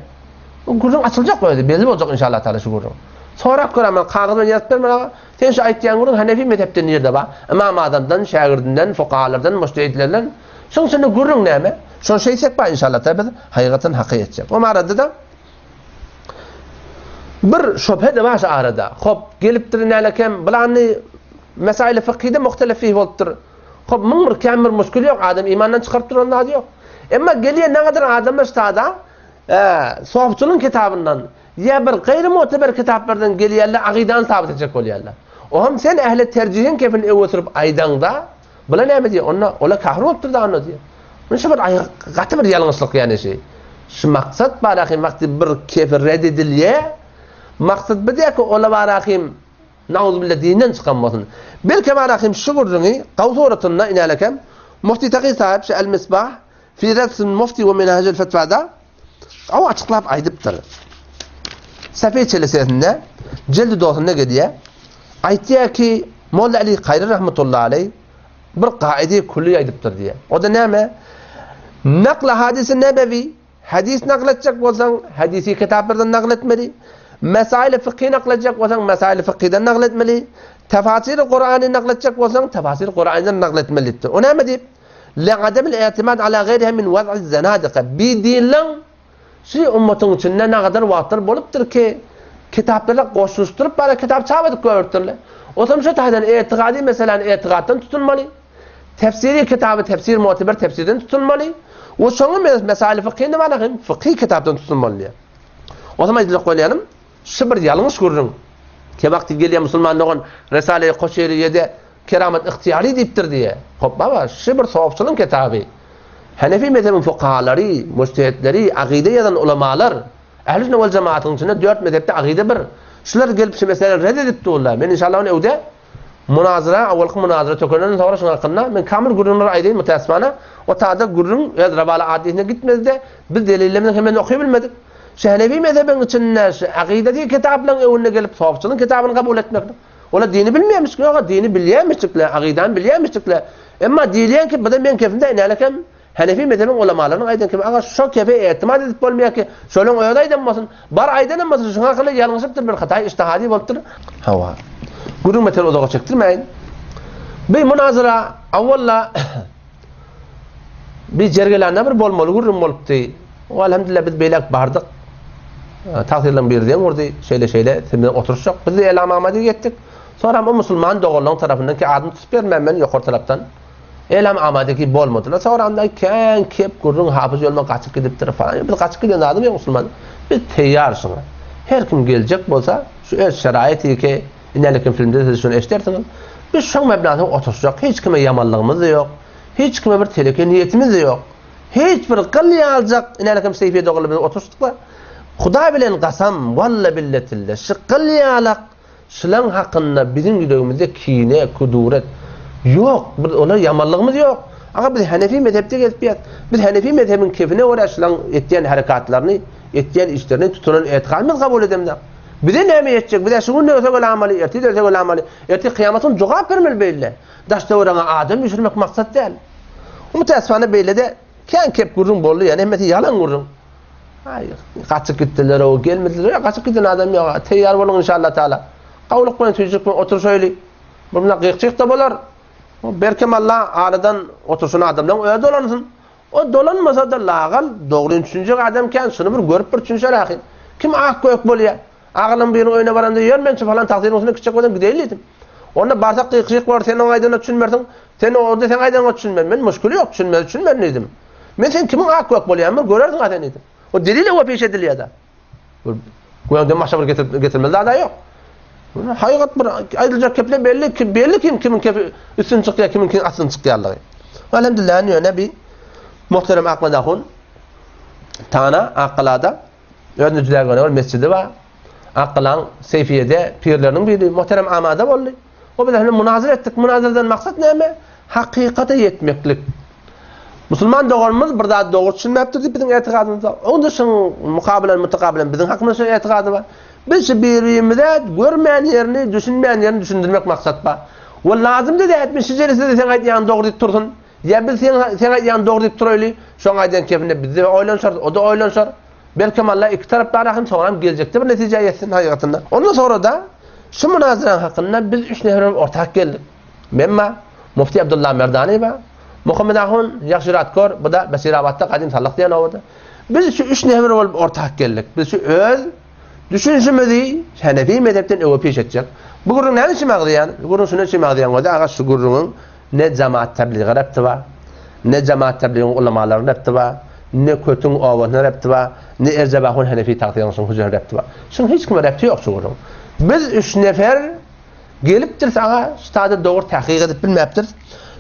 Bu gürrüň açyljak özi, belli boljak inşallah taala şu gürrüň. Sorap görem, men kagyz bilen ýazyp bermeli aga. Sen şu aýtýan gürrüň Hanefi mezhepden nirde bar? Ymam Azamdan, şägirdinden, fukahalardan, mujtehidlerden. Şoň içinde gürrüň näme? Şony şeýtsek bar inşallah taala biz hakykatdan haky etjek. O arada-da Bir şübhe-de bar şu arada. Hop, gelipdir nälekem, bylany mesaili fykhyda muhtelef fih bolupdyr. Hop, muň bir kän bir muşkili ýok, adam imandan çykaryp duran zady ýok. Emma gelýän nägadyr adamlar ştada, sofçylyň kitabyndan ýa bir gaýry muteber kitaplardan gelýärler, akydany sabyt etjek bolýarlar. Ohm sen ähli terjihiň kefini öňe sürüp aýdaňda, Bula näme diýýär? Onda ola kafir bolupdyr da onda diýýär. Muny şu bir gaty bir ýalňyşlyk ýani şi. Şu maksat bar ahim wagty bir kefir red edilýär. Maksat bu diýär ki ola bar ahim nauzubilla dinden çykan bolsun. Belki bar ahim şu gürrüňi gaw suratynda inälekem Mufti Taki sahip şu El Misbah fi Redsil Mufti we Minhajil Fetwada gawy açyklap aýdypdyr. Safi çelesesinde jeldi dosunda gelýär. Aýtýar ki, Molla Ali Kaýry rahmetullahi aleý bir kaide külli aýdypdyr diýýär. O da näme? Nakl hadisi nebewi, hadis nakl etjek bolsaň, hadisi kitaplardan nakl etmeli. Mesail fykhy nakl etjek bolsaň, mesail fykhydan nakl etmeli. Tefasir Kurany nakl etjek bolsaň, tefasir Kuranydan nakl etmeli diýipdir. O näme diýip? Le'ademil i'timad ala gayriha min waz'i zanadiqa. Bi dinleň Şu ummatyň içinde nagadar wagtlar bolupdyr ki, kitaplara goşulyşdyryp bara kitap çap edip goýberipdirler. Otam şu taýdan etigady meseläni etigatdan tutunmaly. Tefsiri kitaby tefsir muteber tefsirden tutunmaly. We şoňa meňzeş mesaili fykhyny bara hem fykhy kitapdan tutunmaly diýýär. Otam aýdyljak bolýanym, şu bir ýalňyş gürrüň. Käwagty gelýär musulman dogan Risale-i Koşeýriýede Keramat ygtyýary diýipdir diýýär. Hop baba, şu bir sofçylyň kitaby. Hanefi mezhebiň fukahalary, mujtehitleri, akyda ýazan ulamalar, Ähli sünnet wal jemaatyň içinde dört mezhepde akyda bir. Şular gelip şu meseläni red edip durlar. Men inşallah ony öwde munazara, awalky munazara tökenenden soňra şuň hakynda men kamil gürrüňleri aýdaýyn mütäessifana. O tada gürrüň öz rawaly adysine gitmedi-de, biz delillerimiziň hemmesini oky bilmedik. Şu Hanefi mezhebiň içinde şu akydasy kitaplaryň öwünde gelip sofçylyň kitabyny kabul etmeklik. Olar dini bilmeýärmişik, ýok-a, dini bilýärmişikler, akydany bilýärmişikler. Emma diýilýän ki, bu-da meň kefimde inälekem Hanefi mezhebiň ulamalarynyň aýdan kimi, aga şo kefe etimat edip bolmaýar ki, şolaň özi aýdan bolsun, bar aýdanam bolsa şuňa hakynda ýalňyşypdyr, bir hataý ijtihadi bolupdyr. Hawa. Gürrüň beter uzaga çekdirmäýin. Bi munazara awwalla Bi Jergelanda bir bolmaly gürrüň bolupdy. O alhamdulillah biz beýläk bardyk. Tagsyrylaryň biri zeň urdy. Şeýle-şeýle siz bilen oturyşjak. Biz de elam-amady getdik. Soram o musulman doganlaryň tarapyndan ki adyny tutup bermän men ýokary tarapdan elam-amady ki bolmadylar. Soramda kän kep gürrüň Hafyz ýolman gaçyp gidipdir falan. Biz gaçyp giden zadymyz ýok musulman. Biz teýýar şuňa. Her kim geljek bolsa şu öz şeraýyty ki inälikim filmde siz şuny eşidersiňiz. Biz şoň mebnasyna oturyşjak. Hiç kime ýamanlygymyz-da ýok. Hiç kime bir teleke niýetimiz-de ýok. Hiç bir gyl ýaljak inälikim Seýfiýe doganlar bilen oturyşdyk-la. Hudaý bilen kasam, walla bille tille, şu gyl ýalak şylaň hakynda biziň ýüregimizde kine, kuduret ýok. Bir olara ýamanlygymyz ýok. Aga biz Hanefi mezhepde gezip ýas. Biz Hanefi mezhebiň kefine görä şylaň etýän harekatlaryny, etýän işlerini, tutunan etigadyny biz kabul edemzok. Bize näme ýetjek? Biz-ä şu gün ölsek ölamaly, ertir ölsek ölamaly. Ertir kyýamat gün jogap bermeli beýle. Daş-töweregiňe adam üýşürmek maksat däl. Mütäessifana beýle-de kän kep gürrüň boldy, ýöne hemmesi ýalan gürrüň. Aý, gaçyp gitdiler-ow, gelmediler. Ýok, gaçyp giden adam ýok. Teýýar boluň inşallah taala. Gowulyk bilen, süýjülik bilen oturyşaýly. Bir mundan gyk-jyk-da bolar. Berkem Allah aradan oturyşan adamlaryň özi dolansyn. O dolanmasa-da lagal, dogryny düşünjek adam kän, şuny bir görüp bir düşünşer ahyr. Kim ak-gök bolýar? Agalam biriniň öýüne baranda ýör men şu falan tagsyryň üstüne kiçijek bolsam gideýin diýdim. Onda barsak gyk-jyk bolar, sen oň aýdanyna düşünmersiň, sen o-da seň aýdanyňa düşünmez. Men muşkili ýok, düşünmez, düşünmerin diýdim. Men sen kimiň ak-gök bolýanyny bir görersiň-a sen diýdim. O delil öwe peş edilýär-de. Bir göňden başga bir getirip getirmeli zada ýok. Haýygat bir aýdyljak kepler belli, kim belli kim kimiň kepi üstün çykýar, kimiň kim astyn çykýarlygy. Elhamdülillah ýöne bir muhterem Ahmed ahun. Tana Akgalada özünde juda göne bir mesjidi bar. Akgalaň Seýfiýede pirleriniň biri muhterem Amada boldy. O bilen hem munazara etdik. Munazaradan maksat näme? Hakykata ýetmeklik. Musulman doganymyz bir zady dogry düşünmäpdir diýip biziň etigadymyzda. Onda şuň mukabylan mutakabylan biziň hakymyzda şoň etigady bar. Biz şu bir-birimize görmän ýerini, düşünmän ýerini düşündirmek maksat bar. We lazym däl etmiş şejeresi de sen aýdýan dogry diýip tursun. Ýa biz sen sen aýdýan dogry diýip turaýly, şoň aýdýan kepinde biz de oýlanşarys, o-da oýlanşar. Belkem Allah iki tarapdan hem soňram geljekde bir netijä ýetsin hakykatynda. Ondan sonra-da şu munazaraň hakynda biz üç nefer bolup ortak geldik. Men bar, Mufti Abdullah Merdani bar, Muhammed Ahun Ýagşyratkor, bu-da Besirabatda Gadym Sallyk diýen obada. Biz şu üç nefer bolup ortak geldik. Biz şu öz düşünişimizi Hanefi mezhepden öňe peş etjek. Bu gürrüň näme üçin agzaýan? Bu gürrüň şunuň üçin agzaýan, o-da aga şu gürrüňiň Ne jemaat tebliga repti bar, ne jemaat tebligiň ulamalaryna repti bar, ne Kötüň obasyna repti bar, ne Erjep ahun Henefi tagsyryň şuň hüjrine repti bar. Şuň hiç kime repti ýok şu gürrüň. Biz üç nefer gelipdiris aga, şu taýda dogry tahkyk edip bilmäpdiris.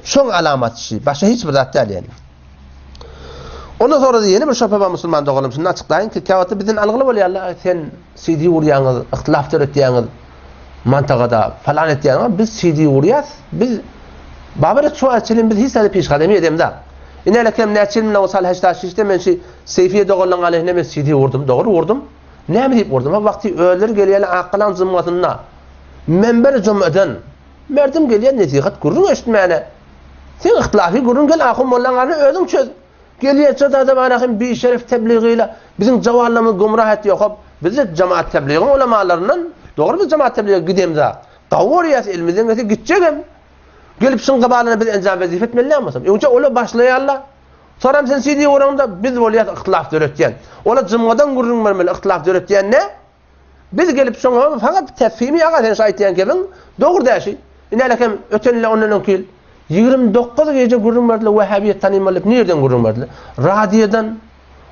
Şoň alamaty şi, başga hiç bir zat däl ýani. Ondan sonra da ýene bir şöpe bar musulman doganym, şuny açyklaýyn ki, käwagtda bizden algyly bolýarlar, sen CD urýaňyz, yhtylaf döretýäňiz. Mantagada falan etýäňiz, biz CD urýas, biz Babar şu wagta çenli biz hiç zada peşgademi edemzok. Ine kem näçe ýyl mundan ozal heşdaş men şu Seýfiýe doganlaryň aleyhine men CD urdum, dogry urdum. Näme diýip urdum? Ha wagty özleri gelýärler Akgalaň jumgasynda. Menber jumadan merdim gelýär nesihat gürrüň eşitmäne. Sen yhtilafy gürrüň gel ahun mollaň arasynda özüň çöz. Gelýärçe zada bar ahim bişeref tebligiyle biziň jawanlarymyzy gümrah etýär hop bizde jemaat tebligiň ulamalaryndan dogry biz jemaat teblige gidemzak gawy görýäs elimizden gelse gitjegem gelip şuň gabalyna biz enjam wezipe etmeli däl bolsam öňçe ola başlaýarlar soram sen CD uraňda biz bolýas yhtilaf döretýän ola jymgadan gürrüň bermeli yhtilaf döretýän ne Biz gelip şoňa fakat tefhimi aga sen şu aýtýan gepiň dogry däşi. Inälekem öten ýyl ondan öňki ýyl 29 gije gürrüň berdiler Wahhabiýet tanymal diýip nirden gürrüň berdiler? Radiodan.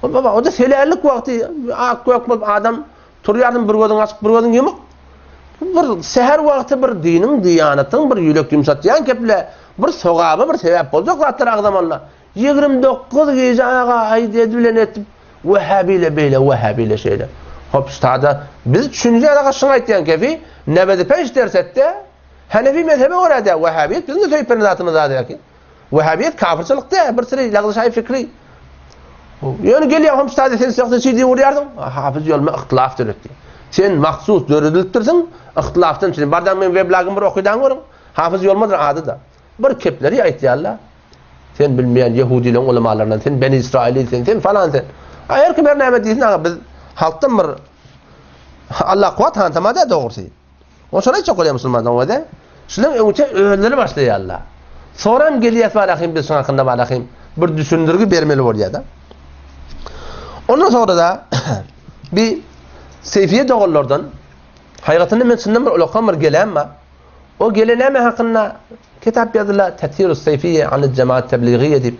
O baba o da selärlik wagty ak gök bolup adam turýardym bir gözüň açyk bir gözüň ýumuk. Bir seher wagty bir diniň diýanatyň bir ýürek ýumşatýan keple bir sogaba bir sebäp boljak zatlar agzamalylar. 29 gije aga aýdy bilen etip Wehhabile beýle, wehhabile şeýle. Hop ştada biz düşünje aga şuň aýtýan kefi nebedi peş ders etde Hanefi mezhebe görä de wehhabiýet biziň de söýüp beren zatymyz zat ýa ki. Wehhabiýet kafirçilik de bir sürü lagzşaý fikri. Ýöne gelýär hom ştada sen söhde çi diýip urýarsyň. Hafyz ýolma ihtilaf döretdi. Sen mahsus döredilipdirsiň, ihtilafdan üçin. Bardan men weblagym bir okydan görüň. Hafyz ýolmadyr ady da. Bir kepleri aýtýarlar. Sen bilmeýän ýehudileň ulamalaryndan, sen Beni Israili sen, sen falan sen. A her kim her näme diýsin aga biz halkdan bir Allah kuwat hantama da dogrusy. O şolar çok bolýar musulmanlar öde. Şular öňçe özleri başlaýarlar. Soram gelýär barahym biz şuň hakynda barahym bir düşündirgi bermeli bolýar da. Ondan sonra da bir Seyfiye doganlardan haýgatynda men çyndan bir ulakan bir gelen bar. O gele näme hakynda kitap ýazdylar, Tethirus Seýfiýe anil jemaat tebligiýe diýip.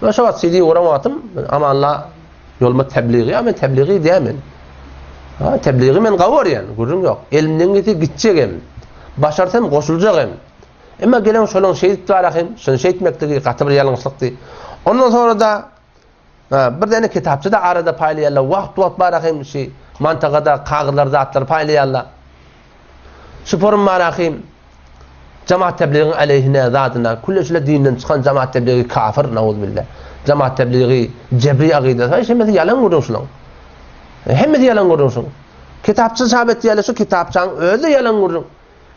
Men şo wagt CD uran wagtym Amanla ýoluma tebligi, ýa men tebligi diýämen. Ha, tebligi men gawy görýän, gürrüň ýok. Elimden gelse gitjegem. Başarsam goşuljagam. Emma gelen şolaň şeýdip barahym, şuny şeýtmekligi gaty bir ýalňyşlykdy. Ondan sonra da Bir däne kitapça da arada paýlaýarlar. Wagt-wagt bar ahim şi mantagada kagyzlar zatlar paýlaýarlar. Şu forum bar ahim Jamaat tebligiň aleyhine zadyna külle şule dinden çykan jamaat tebligi kafir nauzbillah. Jamaat tebligi jebri agydasy. Hiç hemmesi ýalan gürrüň şulaň. Hemmesi ýalan gürrüň şuň. Kitapça çap etýärler şu kitapçaň özi de ýalan gürrüň.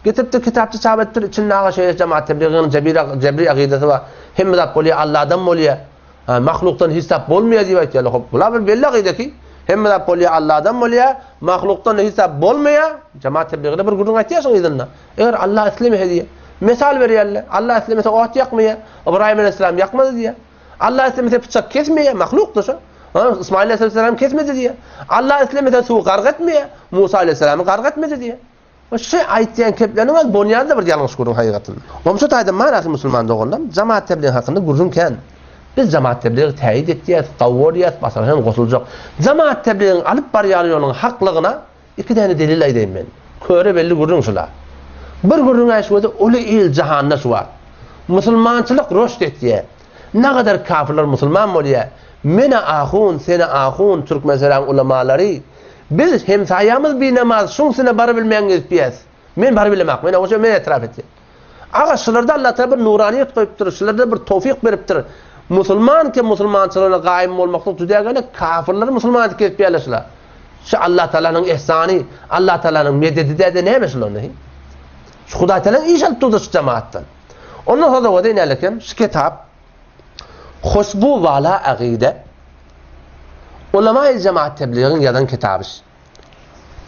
Getiripdir kitapça çap etdir içinde aga şeýle jamaat tebligiň jebri jebri agydasy bar. Hemme zat bolýar Allahdan bolýar. Ha, mahlukdan hiç zat bolmaýar diýip aýtýarlar. Hop, bular bir belli akyda ki, hemme zat bolýar Allahdan bolýar, mahlukdan hiç zat bolmaýar. Jemaat tebliginde bir gürrüň aýtýar şoň yzynda. Eger Allah islemese diýýär. Mysal berýärler. Allah islemese ot ýakmaýar. Ybraýym aleyhisselam ýakmady diýýär. Allah islemese pyçak kesmeýär, mahlukdy şo. Ha, Ismail aleyhisselam kesmedi diýýär. Allah islemese suwy gark etmeýär. Musa aleyhisselamy gark etmedi diýýär. Şu aýtýan kepleriň öz bonýany-da bir ýalňyş gürrüň hakygatynda. Gomşy taýdan bar ahy musulman doganlar, jamaat tebligi hakynda gürrüň kän. Biz jamaat tebligi täýit etýäs, gawy görýäs, başarsaň goşuljak. Jamaat tebligiň alyp barýan ýolunyň haklygyna iki däne delil aýdaýyn men. Köre belli gürrüň şula. Bir gürrüň aýşy uly il jahanda şu wagt. Musulmançylyk roşt etýä. Nagadar kafirler musulman bolýa. Men-ä ahun, sen-ä ahun, Türkmensäraň ulamalary, biz hemsaýamyz binamaz, şuň üstüne barybilmän gezipýäs. Men barybilemak, men oňa men etirap etýän. Aga, şularda Allatagala bir nuraniýet goýupdyr, şularda bir towfyk beripdir. Musulman ki musulmançylygyna gaýym bolmaklyk juda gerek, kafirleri musulman edip gezipýärler şular. Şu Allatagalanyň ihsany, Allatagalanyň mededi däde näme şular nähi? Şu Hudaýtagalaň iş alyp durdy şu jemaatdan. Ondan soň da nälekem şu kitap Husbu wala agyde Ulama-i jemaat tebligiň ýazan kitaby.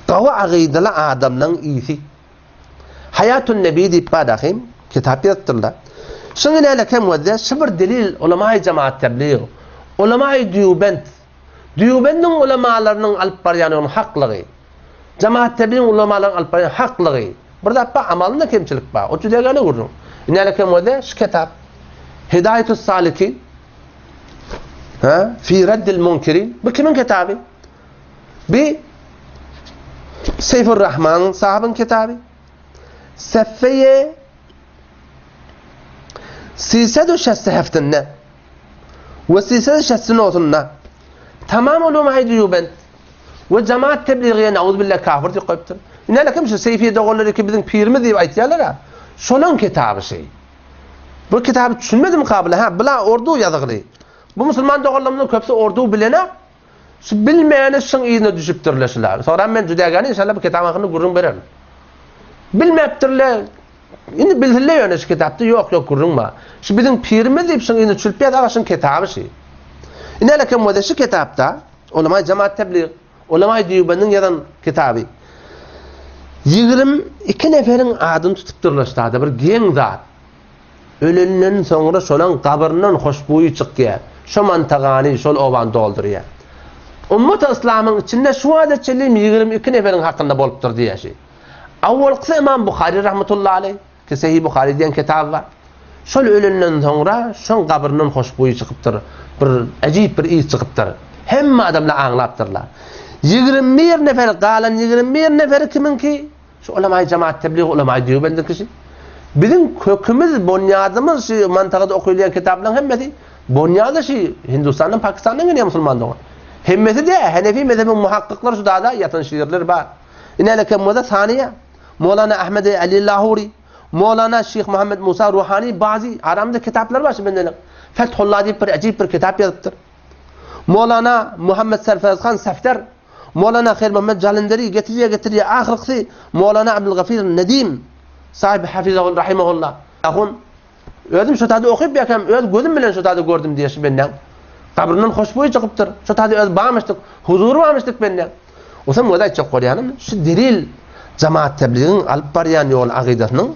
Gawy agydaly adamlaň isi. Haýatun Nebi diýip bar ahim, kitap ýazypdyrlar. Şuň nälekem wezde şu bir delil ulama-i jemaat teblig, ulama-i dýubent, Dýubendiň ulamalarynyň alyp barýan ýolunyň haklygy, Jemaat tebligiň ulamalarynyň alyp barýan haklygy, bir zat bar, amalynda kemçilik bar. O juda gäne gürrüň. Ine kem bolsa şu kitap Hidaýatus Salikin ha, fi raddil munkirin. Bu kimiň kitaby? Bu Seýfur Rahman sahabyň kitaby. Seffeýe Sised şästi heftinde we sised şästi nosunda tamam ulum haýdy ýubent we jamaat tebligiye nauzbillah kafir diýip goýupdyr. Ine kim şu Seýfi doganlar iki biziň pirimiz diýip aýtýarlar-a. Şolaň kitaby şeý. Bu kitaby düşünmedim kabul ha, bula ordu ýazygly. Bu musulman doganlarymyzyň köpüsi ordu bilenok. Şu bilmeýäni şuň yzyna düşüpdirler şular. Soňra men jüdägäni inşallah bu kitabyň hakynda gürrüň bererin. Bilmepdirler. Indi bilsinler ýöne şu kitapda ýok ýok gürrüň bar. Şu biziň pirimiz diýip şuň yzyna çülpýär aga şuň kitaby şu. Ine lekem bolsa şu kitapda Ulama jemaat teblig, Ulama Dýubendiň ýazan kitaby. 22 neferiň adyny tutupdyrlar ştada bir geň zat. Ölenden soňra şolaň gabryndan hoşbuýy çykýar. Şo mantagany, şol obany doldurýar. Ummaty yslamyň içinde şu wagta çenli 22 neferiň hakynda bolupdyr diýýär şi. Awwalkysy Ymam Buhary rahmetullahi aleý, ki Sahih Buhary diýen kitaby bar. Şol ölenden soňra şoň gabryndan hoşbuýy çykypdyr. Bir äjip bir ys çykypdyr. Hemme adamlar aňlapdyrlar. 21 nefer, galan 21 neferi kimiňki? Şu ulamaý jemaat teblig ulamaý Dýubendiň kişi. Biziň kökümiz, bonýadymyz şu mantagada okylýan kitaplaryň hemmesi bonýady şu Hindistandan, Pakistandan gelýän musulman dogan. Hemmesi de Hanefi mezhebiň muhakkyklary şu dada ýatan şiirler bar. Ine lekem moda saniýa. Molana Ahmed Ali Lahuri, Molana Şyh Muhammed Musa Ruhani bazy aramda kitaplar bar şu bendeniň. Fethullah diýip bir äjip bir kitap ýazypdyr. Molana Muhammed Serferaz Han Safdar Molana Haýr Muhammed Jalenderi getirýär, getirýär. Ahyrkysy Molana Abdulgafir Nedim sahibi hafizahul rahimahullah. Ahun özüm şo taýda okyp ýakam öz gözüm bilen şo taýda gördüm diýýär şu bendäň. Gabryndan hoşboý çykypdyr. Şo taýda öz barmyşdyk, huzury barmyşdyk bendäň. Osam özi aýtjak bolýanym şu delil jamaat tebligiň alyp barýan ýoly agydasynyň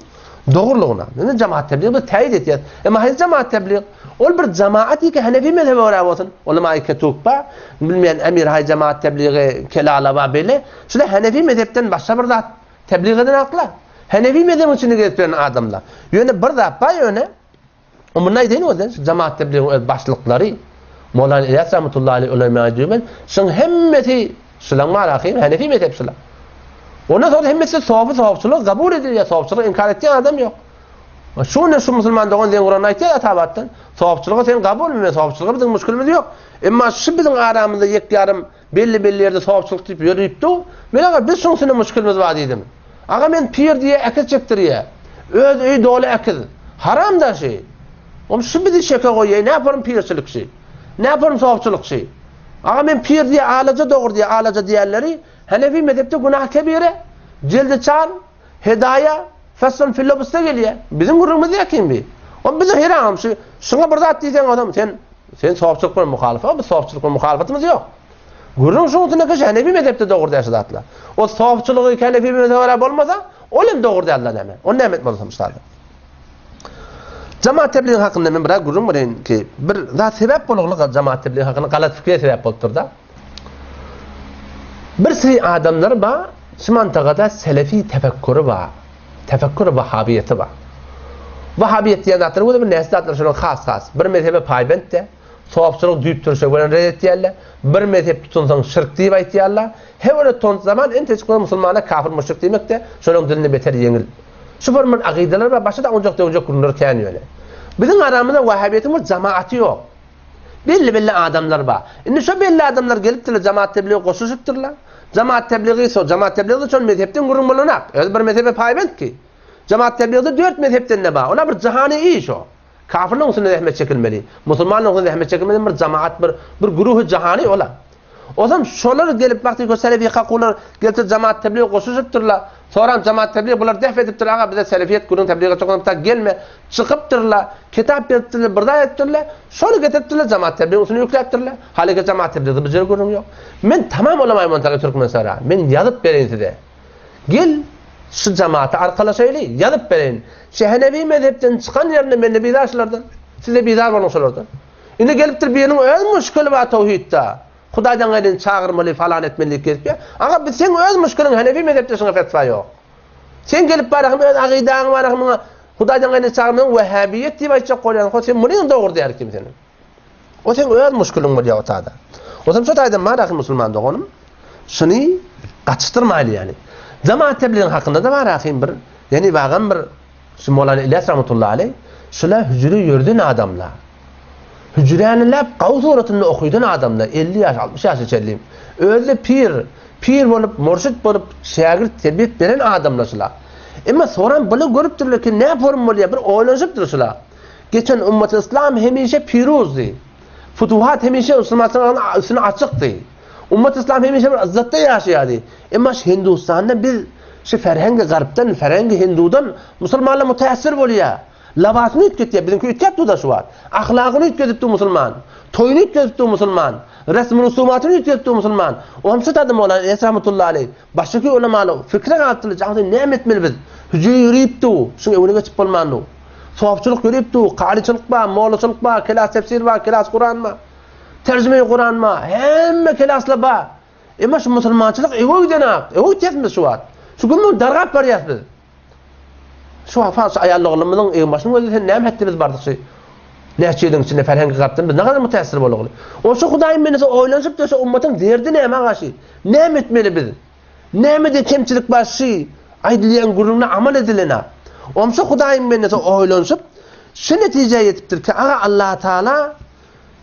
dogrulygyna. Indi jamaat tebligi biz täýit etýäs. Emma haýsy jamaat teblig? Ol bir jamaat ýeke Hanefi mezhebe görä bolsun. Ulama Ketubba, bilmeýän Emir haý jamaat tebligi Kelalaba beýle. Şular Hanefi mezhepden başga bir zat teblig eden akla. Hanefi mezhebiň içinde gezip ýören adamlar. Ýöne bir zat bar ýöne. O muny aýdaýyn özden, şu jamaat tebligiň öz başlyklary Mowlana Ilyas rahmetullahi aleyh ulema diýmen, şuň hemmesi şulaň bar ahym Hanefi mezhep şular. Ondan sonra hemmesi sofy sofçylyk kabul edilýär, sofçylyk inkar etýän adam ýok. Şu ne şu musulman dogan diýen Kuranda aýtýar Atabatdan, sofçylygy sen kabul men sofçylyga biziň müşkilimiz ýok. Emma şu biziň aramyzda ýek ýarym Belli-belli ýerde sowapçylyk diýip ýörüpdi. Men aga biz şoň üstünde muşkilimiz bar diýdim. Aga men pir diýe äkiz çekdirýä. Öz öýi doly äkiz. Haram da şi. Om şu bizi şeke goýýa, ne yaparym pirçilik şi. Ne yaparym sowapçylyk şi. Aga men pir diýe alaja dogry diýe alaja diýenleri Hanefi mezhepde günah kebire, jildi çar, Hedaýa, Faslun fil-lubsda gelýär. Biziň gürrüňimiz ýa kim bi? O bize heran şu şuňa bir zat diýseň adam sen sen sopçylyk bilen muhalyf. O biz sopçylyk bilen muhalyfatymyz ýok. Gürrüň şuň üstünde ki Hanefi mezhepde dogry däl şu zatlar. O sopçylygy Hanefi mezhebe görä bolmasa, ol hem dogry däl näme. Ony näme etmeli bolsam şularda. Jamaat tebliği hakynda men biraz gürrüň bereýin ki, bir zat sebäp bolugly jamaat tebliği hakynda galat pikire sebäp bolupdyr-da. Bir sürü adamlar bar, şu mantagada selefi tefekkürü bar. Tefekkür wahabiýeti bar. Wahabiýet diýen zatlar bolsa bir näçe zatlar şonuň has-has. Bir mezhebe paýbent de, sopçylyk düýp türşe bilen red etýärler. Bir mezhep tutunsaň şirk diýip aýtýarlar. He bir ton zaman entejik bir musulmana kafir müşrik diýmek de şolaryň dilinde beter ýeňil. Şu bir bir agydalar bar, başga da onjak döwjek gürrüňler kän ýöne. Biziň aramyzda wahabiýetiň bir jamaaty ýok. Belli-belli adamlar bar. Indi şo belli adamlar gelipdirler, jemaat teblige goşulyşypdyrlar. Jemaat tebligi şo, jemaat tebligi şol mezhepden gürrüň bolanak. Özi bir mezhebe paýbent ki. Jemaat tebligde dört mezhepden-de bar. Ola bir jahany iş o. Kafirleň üstünde zähmet çekilmeli. Musulmanlaryň üstünde zähmet çekilmeli bir jemaat, bir bir güruhy jahany ola. Ozam şolar gelip bakdy ki selefi kakular gelipdir jemaat tebliğ goşuşypdyrlar. Soran jemaat tebliğ bular def edipdir aga bize selefiyet gürrüň tebliğe çokam ta gelme. Çykypdyrlar, kitap beripdirler, bir zat etipdirler. Şony getiripdirler jemaat tebliğ üstüne ýükläpdirler. Haliki jemaat tebliğde bir gürrüň ýok. Men tamam olamaýyn montagy Türkmenistana. Men ýazyp bereýin size. Gel, şu jemaata arkalaşaýly, ýazyp bereýin. Şu Henefi mezhepden çykan ýerinde men-de bizar şulardan. Siz-de bizar boluň şulardan. Indi gelipdir biriniň öz muşkili bar towhidde. Hudaýdan gaýryny çagyrmaly, falan etmeli diýip gezip ýör. Aga, biz seň öz muşkiliň Henefi mezhepde şuňa fetwa ýok. Sen gelip bar hem öz agydaň bar hem muňa Hudaýdan gaýryny çagyrmagyň wehhabiýet diýip aýtjak bolýaň. Ho sen muny dogry diýer kim seniň. O seň öz muşkiliň bolýar o tada. Ozam şo taýdan bar ahy musulman doganym. Şuny gaçyşdyrmaýly ýani. Jamaat tebligiň hakynda-da bar ahym bir, ýani bagam bir şu Molana Ilyas rahmetullahi aleý şula hüjre ýörden adamlar. Hüjräni läp gawy suratynda okydan adamlar 50 ýaş 60 ýaşa çenli. Özi pir, pir bolup, murşit bolup, şägirt terbiýet beren adamlar şula. Emma soran buly görüpdirler ki näme forum bolýar bir oýlanyşypdyr şula. Geçen ümmet yslam hemişe piruzdy. Futuhat hemişe musulmanlaryň üstüne açykdy. Ümmet yslam hemişe bir yzzatda ýaşaýardy. Emma şu Hindustanda biz şu ferhengi garpdan, ferhengi hindudan musulmanlar mütäessir bolýar. Labasyny üýtgetýär, biziňki üýtgäp dur-da şu wagt. Ahlagyny üýtgedip dur musulman. Toýuny üýtgedip dur musulman. Resmi-rusumatyny üýtgedip dur musulman. Onça da Mowlana Enes rahmetullahi aleýh, başdaky ulamalar fikre galypdyrlar, jaňda näme etmeli biz? Hüjre ýörüp dur, şuň öňüne geçip bolman dur. Sopçulyk ýörüp dur, karyçylyk bar, mollaçylyk bar, kelas tefsir bar, kelas Kuran bar. Terjime Kuran bar, hemme kelaslar bar. Emma şu musulmançylyk öňe gidenak, öňe gitýäs biz şu wagt. Şu gün dargap barýas biz. Şu wagt fars aýal oglanymyzyň egin-başyny gözle sen näme hetdi biz bardyk şu näçe ýylyň içinde ferhengi garpdan biz nägadar mütäessir boldugyny. O şu Hudaýyň bendesi oýlanyşyp döşe ummatyň derdi näme agaşy? Näme etmeli biz? Nämede kemçilik bar şu aýdylýan gürrüňde amal edilene? Onsa Hudaýyň bendesi oýlanyşyp şu netijä ýetipdir ki, aga Allatagala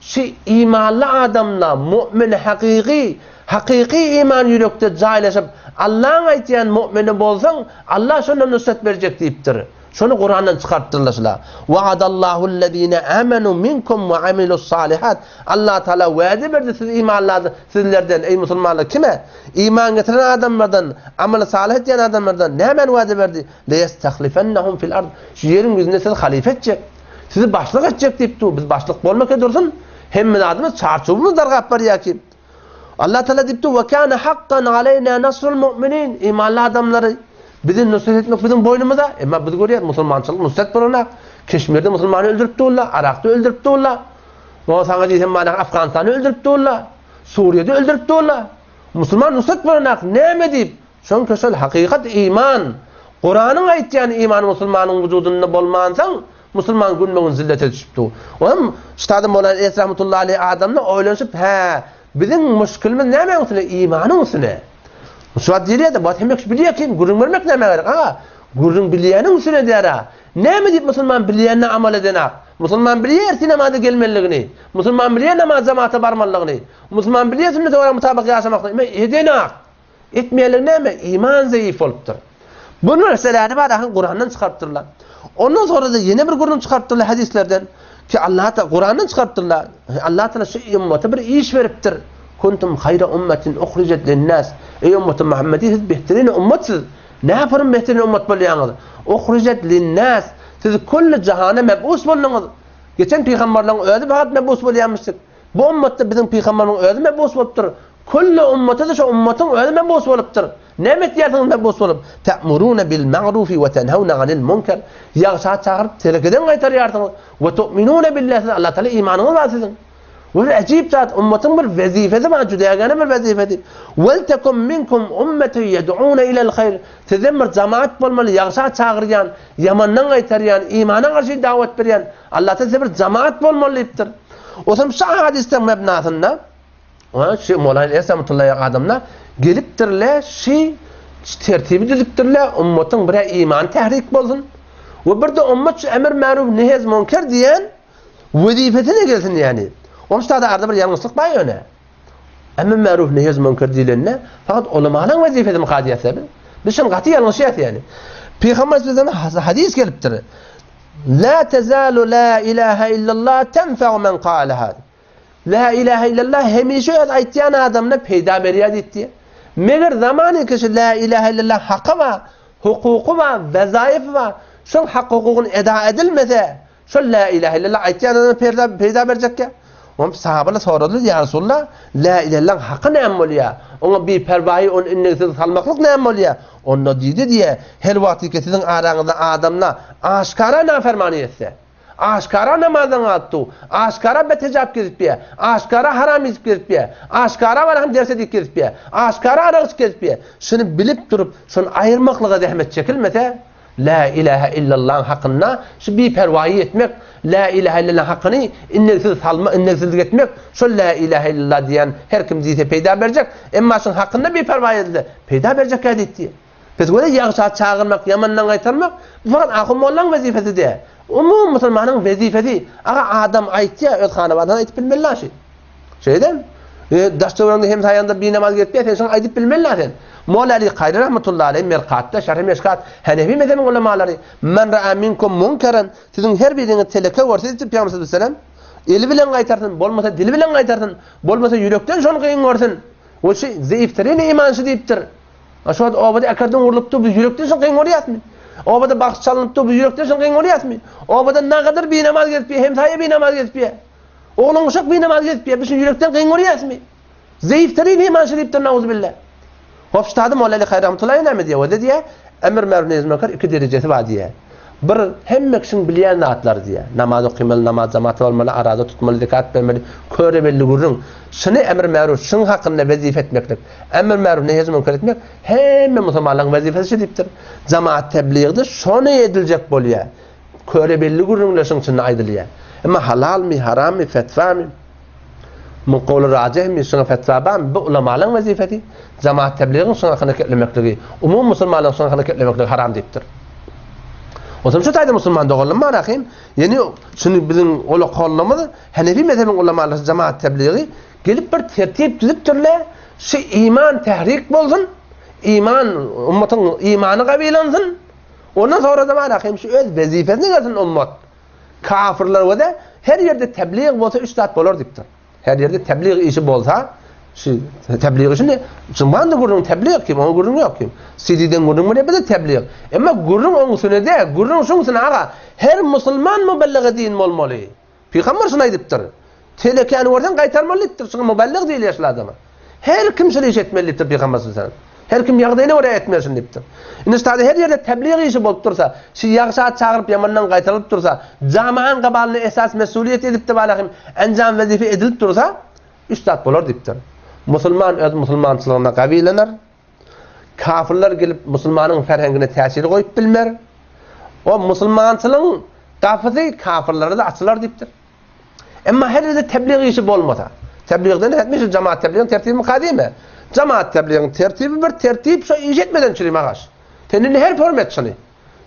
Şu imanly adamda mu'min hakyky, hakyky iman ýürekde jaýlaşyp, Allaň aýtýan mu'mini bolsaň, Allah şonda nusrat berjek diýipdir. Şony Kurandan çykarypdyrlar şular. Wa'adallahu'llezine amenu minkum we amilu's-salihat. Allah Taala wada berdi siz imanly sizlerden eý musulmanlar kime? Iman getiren adamlardan, amaly salyh etýän adamlardan nämäni wada berdi? Leyestahlifennahum fil ard. Şu ýeriň ýüzünde sizi halyfa etjek. Sizi başlyk etjek diýip dur. Biz başlyk bolmaka dursun. Hemme zadymyz çarçuwymyz dargap barýar ki. Allah Teala diýip dur, "Ve kana hakkan aleyna nasrul mu'minin." Imanly adamlary bizi nusrat etmek biziň boýnumyza. Emma biz görýäris musulmançylyk nusrat bolanak. Keşmirde musulmany öldürip durlar, Arakda öldürip durlar. O saňa diýsem mana Afganistanda öldürip durlar. Suriýede öldürip durlar. Musulman nusrat bolanak näme diýip? Şoňka şol hakykat iman, Kuranyň aýtýan imany musulmanyň wujudynda bolmansoň, musulman günbe-gün zillete düşüp dur. Onam Ştada Mowlana Ilyas rahmetullahi aleýh adamlar oýlanyşyp, hä, biziň muşkilimiz nämäň üstüne? Imanyň üstüne. Şu wagt diýilýär-de, bu wagt hemme kişi bilýär ki, gürrüň bermek nämä gerek? Aga, gürrüň bilýäniň üstüne diýär-ä. Näme diýip musulman bilýänine amal edenak? Musulman bilýär ertir namaza gelmeliligini. Musulman bilýär namaz jamata barmalydygyny. Musulman bilýär sünnete görä mutabyk ýaşamaklygy. Emma edenak. Etmeýänligi näme? Iman zeýif bolupdyr. Bu meseläni barahan Kurandan çykarypdyrlar. Ondan sonra-da ýene bir gürrüň çykarypdyrlar hadyslardan ki Allah Taala Kurandan çykarypdyrlar. Allah Taala şu ümmete bir iş beripdir. Kuntum hayra ummetin uhrijat linnas. Ey ümmeti Muhammedi siz behterin ümmetsiz. Näpürüm behterin ümmet bolýaňyz? Uhrijat linnas. Siz kulli jahana mebus bolduňyz. Geçen pygamberleriň özi fakat mebus bolýarmyşdyk. Bu ümmetde biziň pygamberimiziň özi mebus bolupdyr. Külli ümmete-de şo ümmetyň özi mebus bolupdyr. Näme etýärsiňiz mebus bolup? Te'murune bil ma'rufi we tenhewne anil munker. Ýagşa çagyryp, telekeden gaýtarýarsyňyz. We tu'minune billah siz Allah Taala imanyňyz bar siziň. Bu bir äjip zat, ümmetyň bir wezipesi bar, jüdägäne bir wezipesi. Wel tekum minkum ummetun yed'une ilel haýr. Sizden bir jamaat bolmaly, ýagşa çagyrýan, ýamandan gaýtarýan, imana garşy dawat berýän. Allah Taala size bir jamaat bolmaly diýipdir. Otam şu hadysdan mebnasynda Şu Mowlana Ilyas rahmetullahi adamlar gelipdirler, şu tertibi düzüpdirler, ummatyň bire imany tahrik bolsun we bir de ummat şu emir maruf nehez munker diýen wezipesine gelsin ýani. Onuň üstade arada bir ýalňyşlyk bar ýöne. Emr maruf nehy münker diýlende fakat ulamalaryň wezipesi mi diýýäs biz. Biz şuny gaty ýalňyşýas ýani. Pygamber bizden hadys gelipdir. La tezalu la ilaha illallah tenfa'u men qalaha. La ilaha illallah hemişe öz aýtýan adamyna peýda berýär diýdi. Meger zamany kişi la ilaha illallah haky bar, hukuky bar, wezaifi bar. Şol hak hukugyny eda edilmese, Şol Lä ilähe illallah aýtýan adama perda, peýda berjekkä? Oňa sahabalar soradylar, Ýa Resulallah, Lä ilähe illallahyň haky näme bolýar? Oňa biperwaýy, ony indigsiz salmaklyk näme bolýar? Onda diýdi diýe, her wagtyky siziň araňyzda adamlar aşgara nafermany etse, aşgara namazdan galyp dur, aşgara betejap gezip ýa, aşgara haram iýip gezip ýa, aşgara barahym derse diýip gezip ýa, aşgara arak içip gezip ýa, şuny bilip durup, şony aýyrmaklyga zähmet çekilmese, Lä ilähe illallahyň hakynda şu biperwaýy etmek, Lä ilähe illallahyň hakyny indigsiz salma, indigsizlik etmek, şol Lä ilähe illallah diýen her kim diýse peýda berjek, emma şuň hakynda biperwaý edilse, peýda berjekkä diýdi. Biz göre ýagşa çagyrmak, ýamandan gaýtarmak, bu fakat ahun mollaň wezipesi däl. Umumy musulmanyň wezipesi. Aga adam aýtýar, öz hanabadyna aýtyp bilmeli şi. Şeýdem. E, daş töweregiňde hemsaýaňda binamaz gezip ýör, sen şoňa aýdyp bilmeli sen. Molla Ali Kaýry rahmetullahi aleýh Merkatda, Şerhi Meşkat, Hanefi mezhebiniň ulamalary, Men ra'a minkum munkeran, siziň her biriňiz teleke görse diýip Pygamber sallallahu aleyhi ve sellem, eli bilen gaýtarsyn, bolmasa dili bilen gaýtarsyn, bolmasa ýürekden şony kyn görsün. O şu zeýiftirin iman şu diýipdir. A şu wagt obada äkerden urlupdy, biz ýürekden şony kyn görýäsmi? Obada bagşy çalynypdy, biz ýürekden şony kyn görýäsmi? Obada nagadyr binamaz gezip ýör, hemsaýa binamaz gezip ýör. Oglan uşak binamaz gezip ýör, biz şuny ýürekden kyn görýäsmi? Zeýif terin iman şu diýipdir nauzubilla. Hop ştady Molla Ali Haýr rahmetullahi näme diýýär? Ol diýýär, emr maruf nehy münker iki derejesi bar diýýär. Bir hemme kişiň bilýän zatlary diýýär. Namaz okymaly, namaz jamaata bolmaly, araza tutmaly, zekat bermeli, köre belli gürrüň. Şuny emr maruf, şuň hakynda wezipe etmeklik, emr maruf nehy münker etmek hemme musulmanlaryň wezipesi şu diýipdir. Jamaat tebligde şony ediljek bolýar. Köre belli gürrüňler şuň içinde aýdylýar. Emma halalmy, harammy, fetwamy? Muň gowly rajihmi, şuňa fetwa barmy? Bu ulamalaryň wezipesi. Jamaat tebligiň şuň hakynda geplemekligi, umumy musulmanlaryň şuň hakynda geplemekligi haram diýipdir. Onsoň şu taýda musulman doganlarym bar ahym, ýene şuny biziň ola kollamyz Hanefi mezhebiniň ulamalary jamaat tebligi gelip bir tertip düzüpdirler, şu iman tährik bolsun, iman ummatyň imany gawilansyn, Ondan sonra-da bar ahim şu öz wezipesine gelsin ummat. Kafirler we her ýerde tebliğ bolsa üç zat bolar diýipdir. Her ýerde tebliğ işi bolsa, şu tebliğ işi ne? Jumanda gürrüň tebliğ kim, oňa gürrüň ýok kim. CD-den gürrüň bile bize tebliğ. Emma gürrüň oň üstüne de, gürrüň şuň üstüne aga. Her musulman mübellige din bolmaly. Pygamber şuny aýdypdyr. Telekäni görseň gaýtarmaly diýipdir. Şuňa mübellig diýilýär şul adama. Her kim şul iş etmeli diýipdir Pygamber sallallahu aleyhi ve sellem. Her kim ýagdaýyna görä etmeli şuny diýipdir. Indi şu her ýerde tebliğ işi bolup dursa, şu ýagşa çagyryp ýamandan gaýtarylyp dursa, jamaň gabalyna esas mesuliýet edip de balahym enjam wezipe edilip dursa, üç zat bolar diýipdir. Musulman öz musulmançylygyna gawilener. Kafirler gelip musulmanyň ferhengine täsir goýup bilmer. O musulmançylygyň gapysy kafirlere-de açylar diýipdir. Emma her ýerde tebliğ işi bolmasa, tebliğden hetmiş jamaat tebliğiň tertibi kadime. Jamaat tebliğiň tertibi bir tertip şu iş etmeden çürim agaş. Sen indi her form et şuny.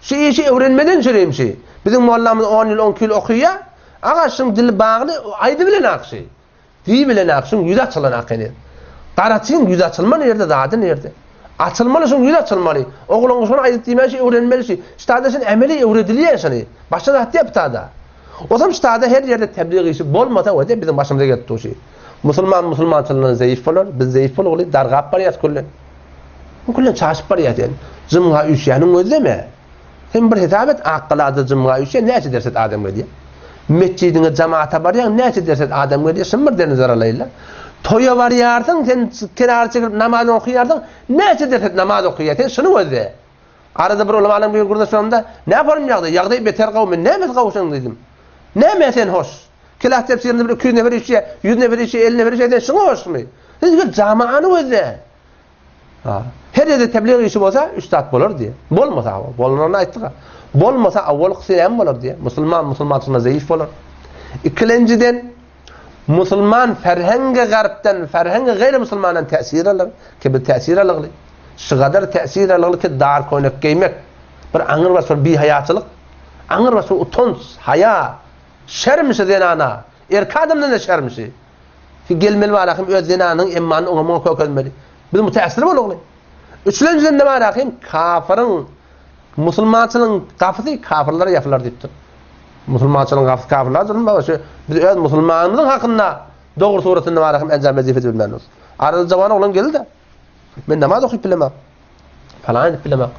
Şu işi öwrenmeden çürim şi. Biziň mollamyz 10 ýyl 12 ýyl okuýar. Agaş şuň dili bagly aýdy bilen akşy. Diý bilen ak, şuň ýüzi açylan ak ene. Garaçyň ýüzi açylman ýerde zady nirde? Açylmaly şuň ýüzi açylmaly. Ogluňa şony aýdyp diýmän şi öwrenmeli şi. Ştada şun emeli öwredilýär şuny. Başga zat diýip tada. Osam ştada her ýerde tebliğ işi bolmasa wede biziň başymyza gelip dur şi. Musulman musulmançylygyndan zeýif bolar, biz zeýif bolgaly dargap barýas küllen. Küllen çaşyp barýas ýani. Jymga üýşýäniň gözleme. Sen bir hesap et, Akgalada jymga üýşýär, näçe derset adam gelýär? Metjidiňe jamaata barýaň, näçe derset adam gelýär? Şuny bir dernezer alaýynda. Toýa barýarsyň, sen kenara çekilip namaz okaýarsyň, näçe derset namaz okaýar? Sen şuny gözle. Arada bir ulamalaryň biri gürleşenimde, Näme bolum ýagdaý? Ýagdaý beter gowy, men nämesi gowy şonuň diýdim. Näme sen hoş? Kelas tefsirinde bir 200 nefer üýşýär, 100 nefer üýşýär, 50 nefer üýşýär, sen şuňa hoşmy? Sen gel jamaany gözle. Her ýerde tebliğ işi bolsa, üç zat bolar diýýär. Bolmasa, bolanyny aýtdyk. Bolmasa, awwalkysy näme bolar diýýär. Musulman musulmançylygyna zeýif bolar. Ikilenjiden, musulman ferhengi garpdan, ferhengi gaýry musulmandan täsir alar, ki bir täsir alygly. Şu gadar täsir alygly ki dar köýnek geýmek, bir aňyrbaş bir bihaýaçylyk, aňyrbaş bir utanç, haýa, şerm şu zenana. Erkek adamdan-da şermişi. Ki gelmeli bar ahim öz zenanynyň emmanyny oňa muňa kökezmeli. Biz mütäessir bolugly. Üçülenjiden-de bar ahim kafyryň musulmançylygyň gapysy kafyrlara ýapylar diýipdir. Musulmançylygyň gapysy kafyrlara durun baba şu biz öz musulmanymyzyň hakynda dogry suratynda bar ahim enjam wezipe edip bilmändiris. Arada jawan oglan geldi-de. Men namaz okyp bilemok. Falan edip bilemok.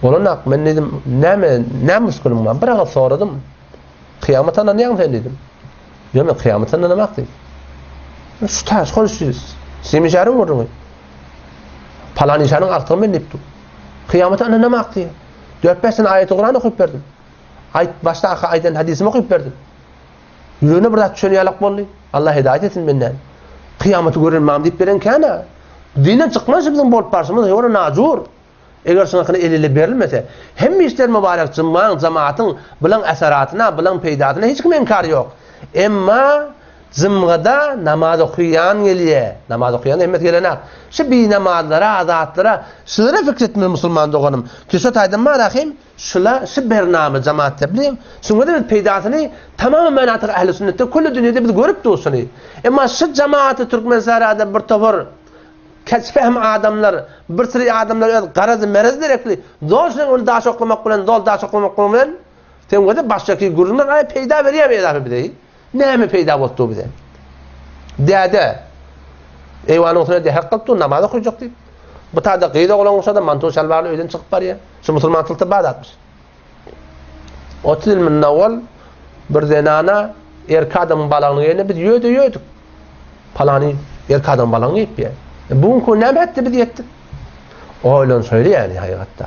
Bolanak, men diýdim, näme, näme müşgiliň bar? Bir agyz soradym. Kyýamata ynanýaňmy sen diýdim. Ýok, men kyýamata ynanamok diýdi. Şu täş hol şu Simişäriň gürrüňi. Palan işanyň agtygy men diýip dur. Kyýamata ynanamok diýýär. Dört-bäş sene aýaty Kuran okyp berdim. Aýt, başda aýdan hadysym okyp berdim. Ýüregine bir zat düşen ýalak boldy. Allah hidaýat etsin bendäni. Kyýamaty gören mam diýip beren kän-ä. Dinden çykmaz şu biziň bolup barşymyz, ýora najur. Eger şuňakyna el-ele berilmese, hemme işler mübarek jymmaň, jemaatyň, bulaň eseratyna, bulaň peýdasyna hiç kimiň inkary ýok. Emma jymgada namaz okaýan gelýä. Namaz okaýan hemmesi gelenak. Şu binamazlara, zatlara, şulara pikir etmeli musulman doganym. Ki şo taýdan bar ahim, Şula şu bernama jamaat teblig şuňada biz peýdasyny tamam menatyk ähli sünnetde külli dünýede biz görüp dur şuny. Emma şu jamaaty Türkmensährada bir topar keçfehm adamlar bir süri adamlar öz garazy merezi derekli zol şuny ony daş oklamak bilen zol daş oklamak bilen sen göze başdaki gürrüňler aý peýda berýärmi edafa bize? Näme peýda bolupdy bize? Däde eýwanyň üstüne dähek gylyp dur, namaz okajak diýip. Bu taýda gyz oglan bolsa-da mantu şalwarly öýden çykyp barýar. Şu musulmançylykda bar zatmyş. 30 ýyl mundan owal bir zenana erkek adamyň balagyny geýende biz ýöde ýödük. Palany erkek adamyň balagyny geýip ýa. E, bu günki gün näme hetdi biz ýetdik. Oýlanşaýly ýani hakykatda.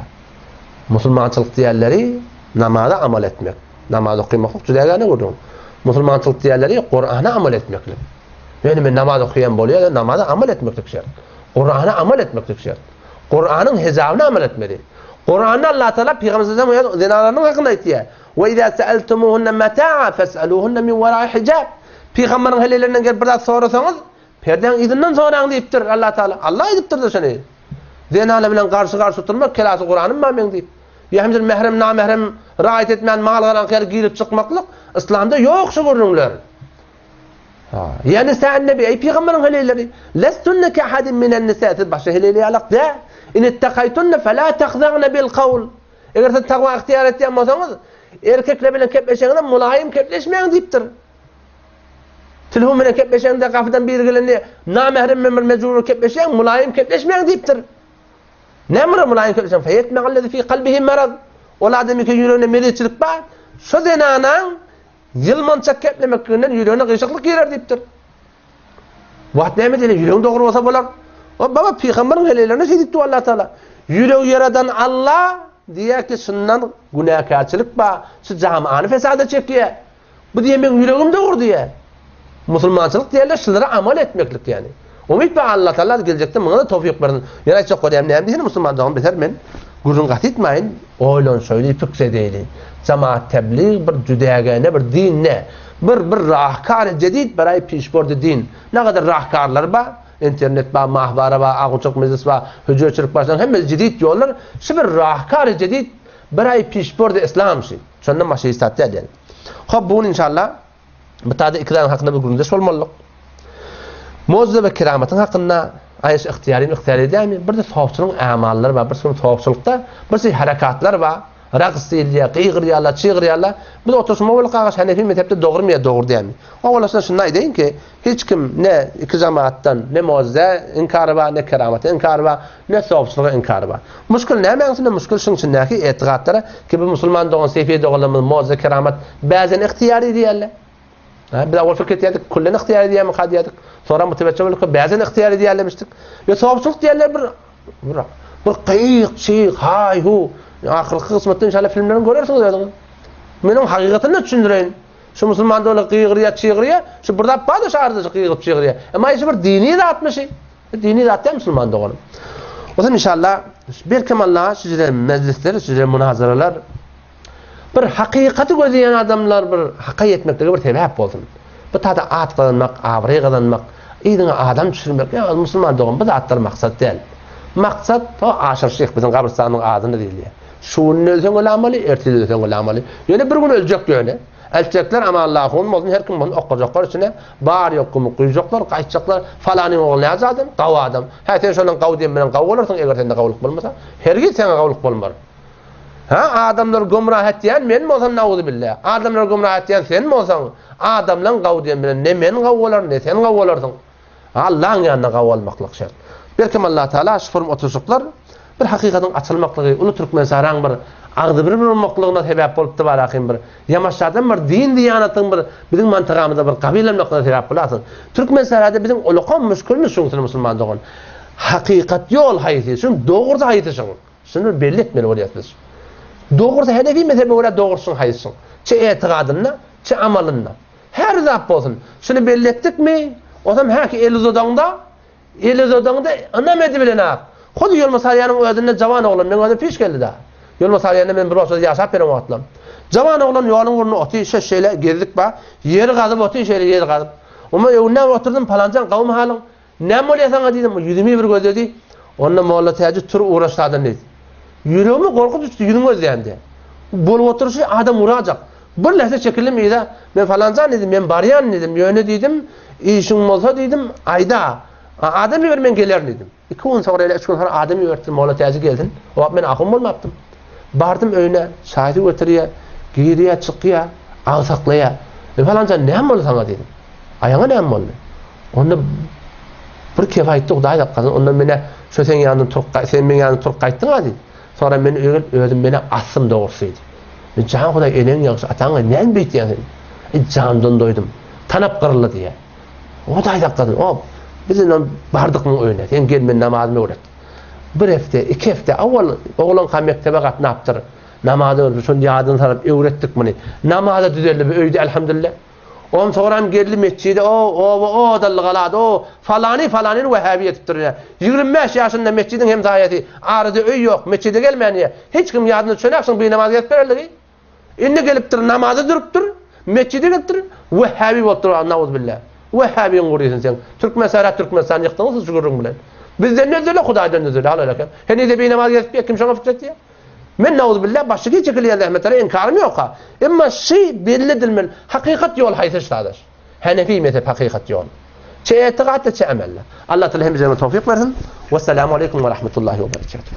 Musulmançylyk diýenleri namaza amal etmek. Namaz okamaklyk juda gäne gürrüň. Musulmançylyk diýenleri Kurana amal etmeklik. Ýöne men namaz okaýan bolýar, namaza amal etmeklik şert. Kurana amal etmeklik şert. Kuranyň hijabyna amal etmeli. Kuranda Allah Taala Pygamber sallallahu zenanlarynyň hakynda aýtýar. We iza sa'altumuhunna mata'a fas'aluhunna min wara'i hijab. Pygamberiň helelerinden gelip bir zat sorasaňyz, Perdäň yzyndan soraň diýipdir Allah Taala. Allah aýdypdyr-da şony. Zenana bilen garşy-garşy oturmak kelasy Kuranym bar meň diýip. Ýa hem mährem namährem raýat etmän mal garaňky ýaly girip çykmaklyk yslamda ýok şu gürrüňler. Ha, ýa nisa'an nebi eý pygamberiň heleýleri, lestunne ke ahadin minen nisa siz başga heleýler ýalak dä. In ittakaýtunne fela tahzagna bil kawl. Eger siz takwa ygtyýar etýän bolsaňyz, erkekler bilen kepleşeňizde mulaýym kepleşmäň diýipdir. Telefon bilen kepleşeňde gapydan biri gelende namährem bilen bir mejbur kepleşýäň, mulaýym kepleşmäň diýipdir. Näme bir mulaýym kepleşeň? Feýetme'allezi fi kalbihi maraz. Ol adamyň ýüreginde merizçilik bar. Şo zenanaň ýylmançak keplemekliginden ýüregine gyşyklyk girer diýipdir. Wagt näme diýeli? Ýüregiň dogry bolsa bolar. O baba pygamberiň heleýlerine şeý diýipdi Allah Taala. Ýüregi ýaradan Allah diýýär ki, şundan günäkärçilik bar. Şu jamaany fesada çekýär. Bu diýen meň ýüregim dogry diýýär. Musulmançylyk diýerler şulara amal etmeklik ýani. Umyt bar Allah Taala geljekde muňa da towfyk bersin. Ýöne aýtjak bolýan näme diýsene musulman dogan beter men gürrüň gaty etmäýin oýlanşaýly pikir edeýli. Jamaat teblig bir jüdägäne bir din ne. Bir bir rahkar jedid baraý pişbordy din. Ne gadar rahkarlar bar internet bar mahwara bar agunçylyk mejlis bar hüjreçilik bar şolaryň hemmesi jedid ýollar şu bir rahkar jedid baraý pişbordy islam şi. Şondan başga hiç zat däl ýani. Hop bu gün inşallah bu taýda iki zadyň hakynda bir gürrüňdeş bolmalyk. Mucize we keramatyň hakynda aýyş ygtyýarymy ygtyýary dälmi? Bir-de sofçylygyň amallary bar. Bir sürü sofçylykda bir sürü harakatlar bar. Raks diýilýär, gygyrýarlar, çygyrýarlar. Biz oturyşyma boluk agaç Hanefi mezhepde dogrymy ýa dogry dälmi? Owalasynda şuny aýdaýyn ki, hiç kim ne iki jemaatdan ne mucize inkary bar, ne keramata inkary bar, ne sofçylyga inkary bar. Muşkul nämäň içinde? Muşkul şuň içindäki etigatlara ki bu musulman dogan sefiye doganlarymyz mucize keramat bäzen ygtyýary diýerler. Ha, biz awal pikir etýärdik, küllen ygtyýary diýýärmi ka diýerdik. Sonra mütewecce bolup bäzen ygtyýary diýerlemişdik. Ýa sofçylyk diýerler bir bir bir gyýyk, çyg, haý hu. Ahyrky kysmatda inşallah filmlerini görersiňiz özüňiz. Meniň hakykatyny düşündireýin. Şu musulman doly gygyrýar, çygyrýar. Şu bir zat bar-da şu arada şu gygyryp çygyrýar. Emma şu bir dini zatmy şu? Dini zat däl musulman doganym. O zaman inşallah belkem Allah şu mejlisler, şu münazaralar bir hakykaty gözleýän adamlar bir haka ýetmeklige bir sebäp bolsun. Bu tada at gazanmak, abraý gazanmak, yzyňa adam düşürmek, ýa musulman dogan bu zatlar maksat däl. Maksat o Aşyr şyh biziň gabrystanyň adyny diýilýär. Şu gün ölseň ölamaly, ertir ölseň ölamaly. Ýöne bir gün öljek ýöne. Eltjekler Amanly ahun bolsun, her kim bolsun okajaklar içine, bar ýok gumy guýjaklar, gaýtjaklar, falanyň ogly näce adam? Gawy adam. Hä, sen şondan gawy diýen bilen gawy bolarsyň, eger sende gawulyk bolmasa. Hergiz saňa gawulyk bolmar. Hä, adamlary gümrah etýän men bolsam nauzubilla. Adamlary gümrah etýän sen bolsaň, adamlaň gawy diýen bilen ne men gawy bolaryn, ne sen gawy bolarsyň. Allaň ýanynda gawy almaklyk şert. Belkem Allah Taala şu forum oturyşyklar bir hakykatyň açylmaklygy, uly Türkmenistanaň bir agzybir bolmaklygyna sebäp bolupdy barahym bir ýamaşjadan bir din diýanatyň bir biziň mantygamyza bir gabylanmaklygyna sebäp bolarsyň. Türkmenistanada biziň ulakam müşkilimiz şuňsuna musulman dogan. Hakykat ýol haýsy, şuň dogrusy haýsy şuň. Şuny bir belli etmeli bolýas biz. Dogrusy henefi mezhebe görä dogrusyň haýsysyň. Çe etigadynda, çe amalynda. Her zat bolsun. Şuny belli etdikmi, osam häki el uzadaňda, el uzadaňda ynam edibilenak. Hut Ýolmasalýanyň özünde jawan oglan, meň özüm piş geldi-dä. Ýolmasalýanda men bir wagtlar ýaşap beren wagtlam. Jawan oglan ýoluň ugrunda otyr, şeş şeýle gezdik ba, ýeri gazyp otyr, şeýle ýeri gazyp. Oma öňünden oturdym, palanjan gawumy halyň? Näme bolýar saňa diýdim, ýüzümi bir gözledi. Onda Molla Täji tur ugraşsadan diýdi. Ýüregime gorky düşdi ýüzüňi gözlämde. Bolup oturyşy adam urajak. Bir lähze çekildim yza. Men falanjan diýdim, men barýan diýdim, ýöne diýdim, işiň bolsa diýdim, aýda. Adam iber men gelerin diýdim. Iki gün soňra ýa üç gün soňra adam iberipdir, Molla Täji gelsin. O wagt men ahun bolmapdym. Bardym öýüne, çaýy göterýär, girýär, çykýar, agsaklaýar. E falanjan näme boldy saňa diýdim. Aýaňa näme boldy? Onda bir kep aýtdy, Hudaý saklasyn, onda menä şo seň ýanyňdan turup, sen meň ýanymdan turup gaýtdyň-a diýdi. Soňra men öýe gelip, özüm menä asdym dogrusy diýdi. Men jan Hudaý, eneň ýagşy, ataň ýagşy, näme beýtýäň sen? Eý, jandan doýdum. Tanap gyryldy diýýär. Hudaý saklasyn, o, biz indi bardyk muň öýüne, sen gel men namazymy öwret. Bir hepde, iki hepde, owal oglanka mekdebe gatnapdyr. Namazy öwretip, şony ýadyna salyp öwretdik muny. Namaza düzeldi bu öýde elhamdülillah. Onsoňram geldi metjide, o, oba odally galady, o, falany falanyny wähäbi etipdir ine. 25 ýaşynda metjidiň hemsaýasy, arada öý ýok, metjide gelmän diýýär. Hiç kim ýadyna düşenok şuň binamaz gezip bererligi. Indi gelipdir, namaza durupdyr, metjide gelipdir, wähäbi bolupdyr, nauzubilla. Wähäbiň gurysyn sen. Türkmen sära Türkmenistan ýykdyňyz siz şu gürrüň bilen. Bizden özele, Hudaýdan özele, halal eken. Henize binamaz gezip ýa kim şoňa fitret diýýär? Men nauzubilla başy çekilýän zähmetlere inkarym ýok-a. Emma şy belli edilmeli, hakykat ýol haýsy şadaş? Hanefi mezhep hakykat ýol. Çe etigatda çe amelde. Allah Taala hemmelerine towfik bersin. Wessalamu aleýkum we rahmetullahi we berekatuh.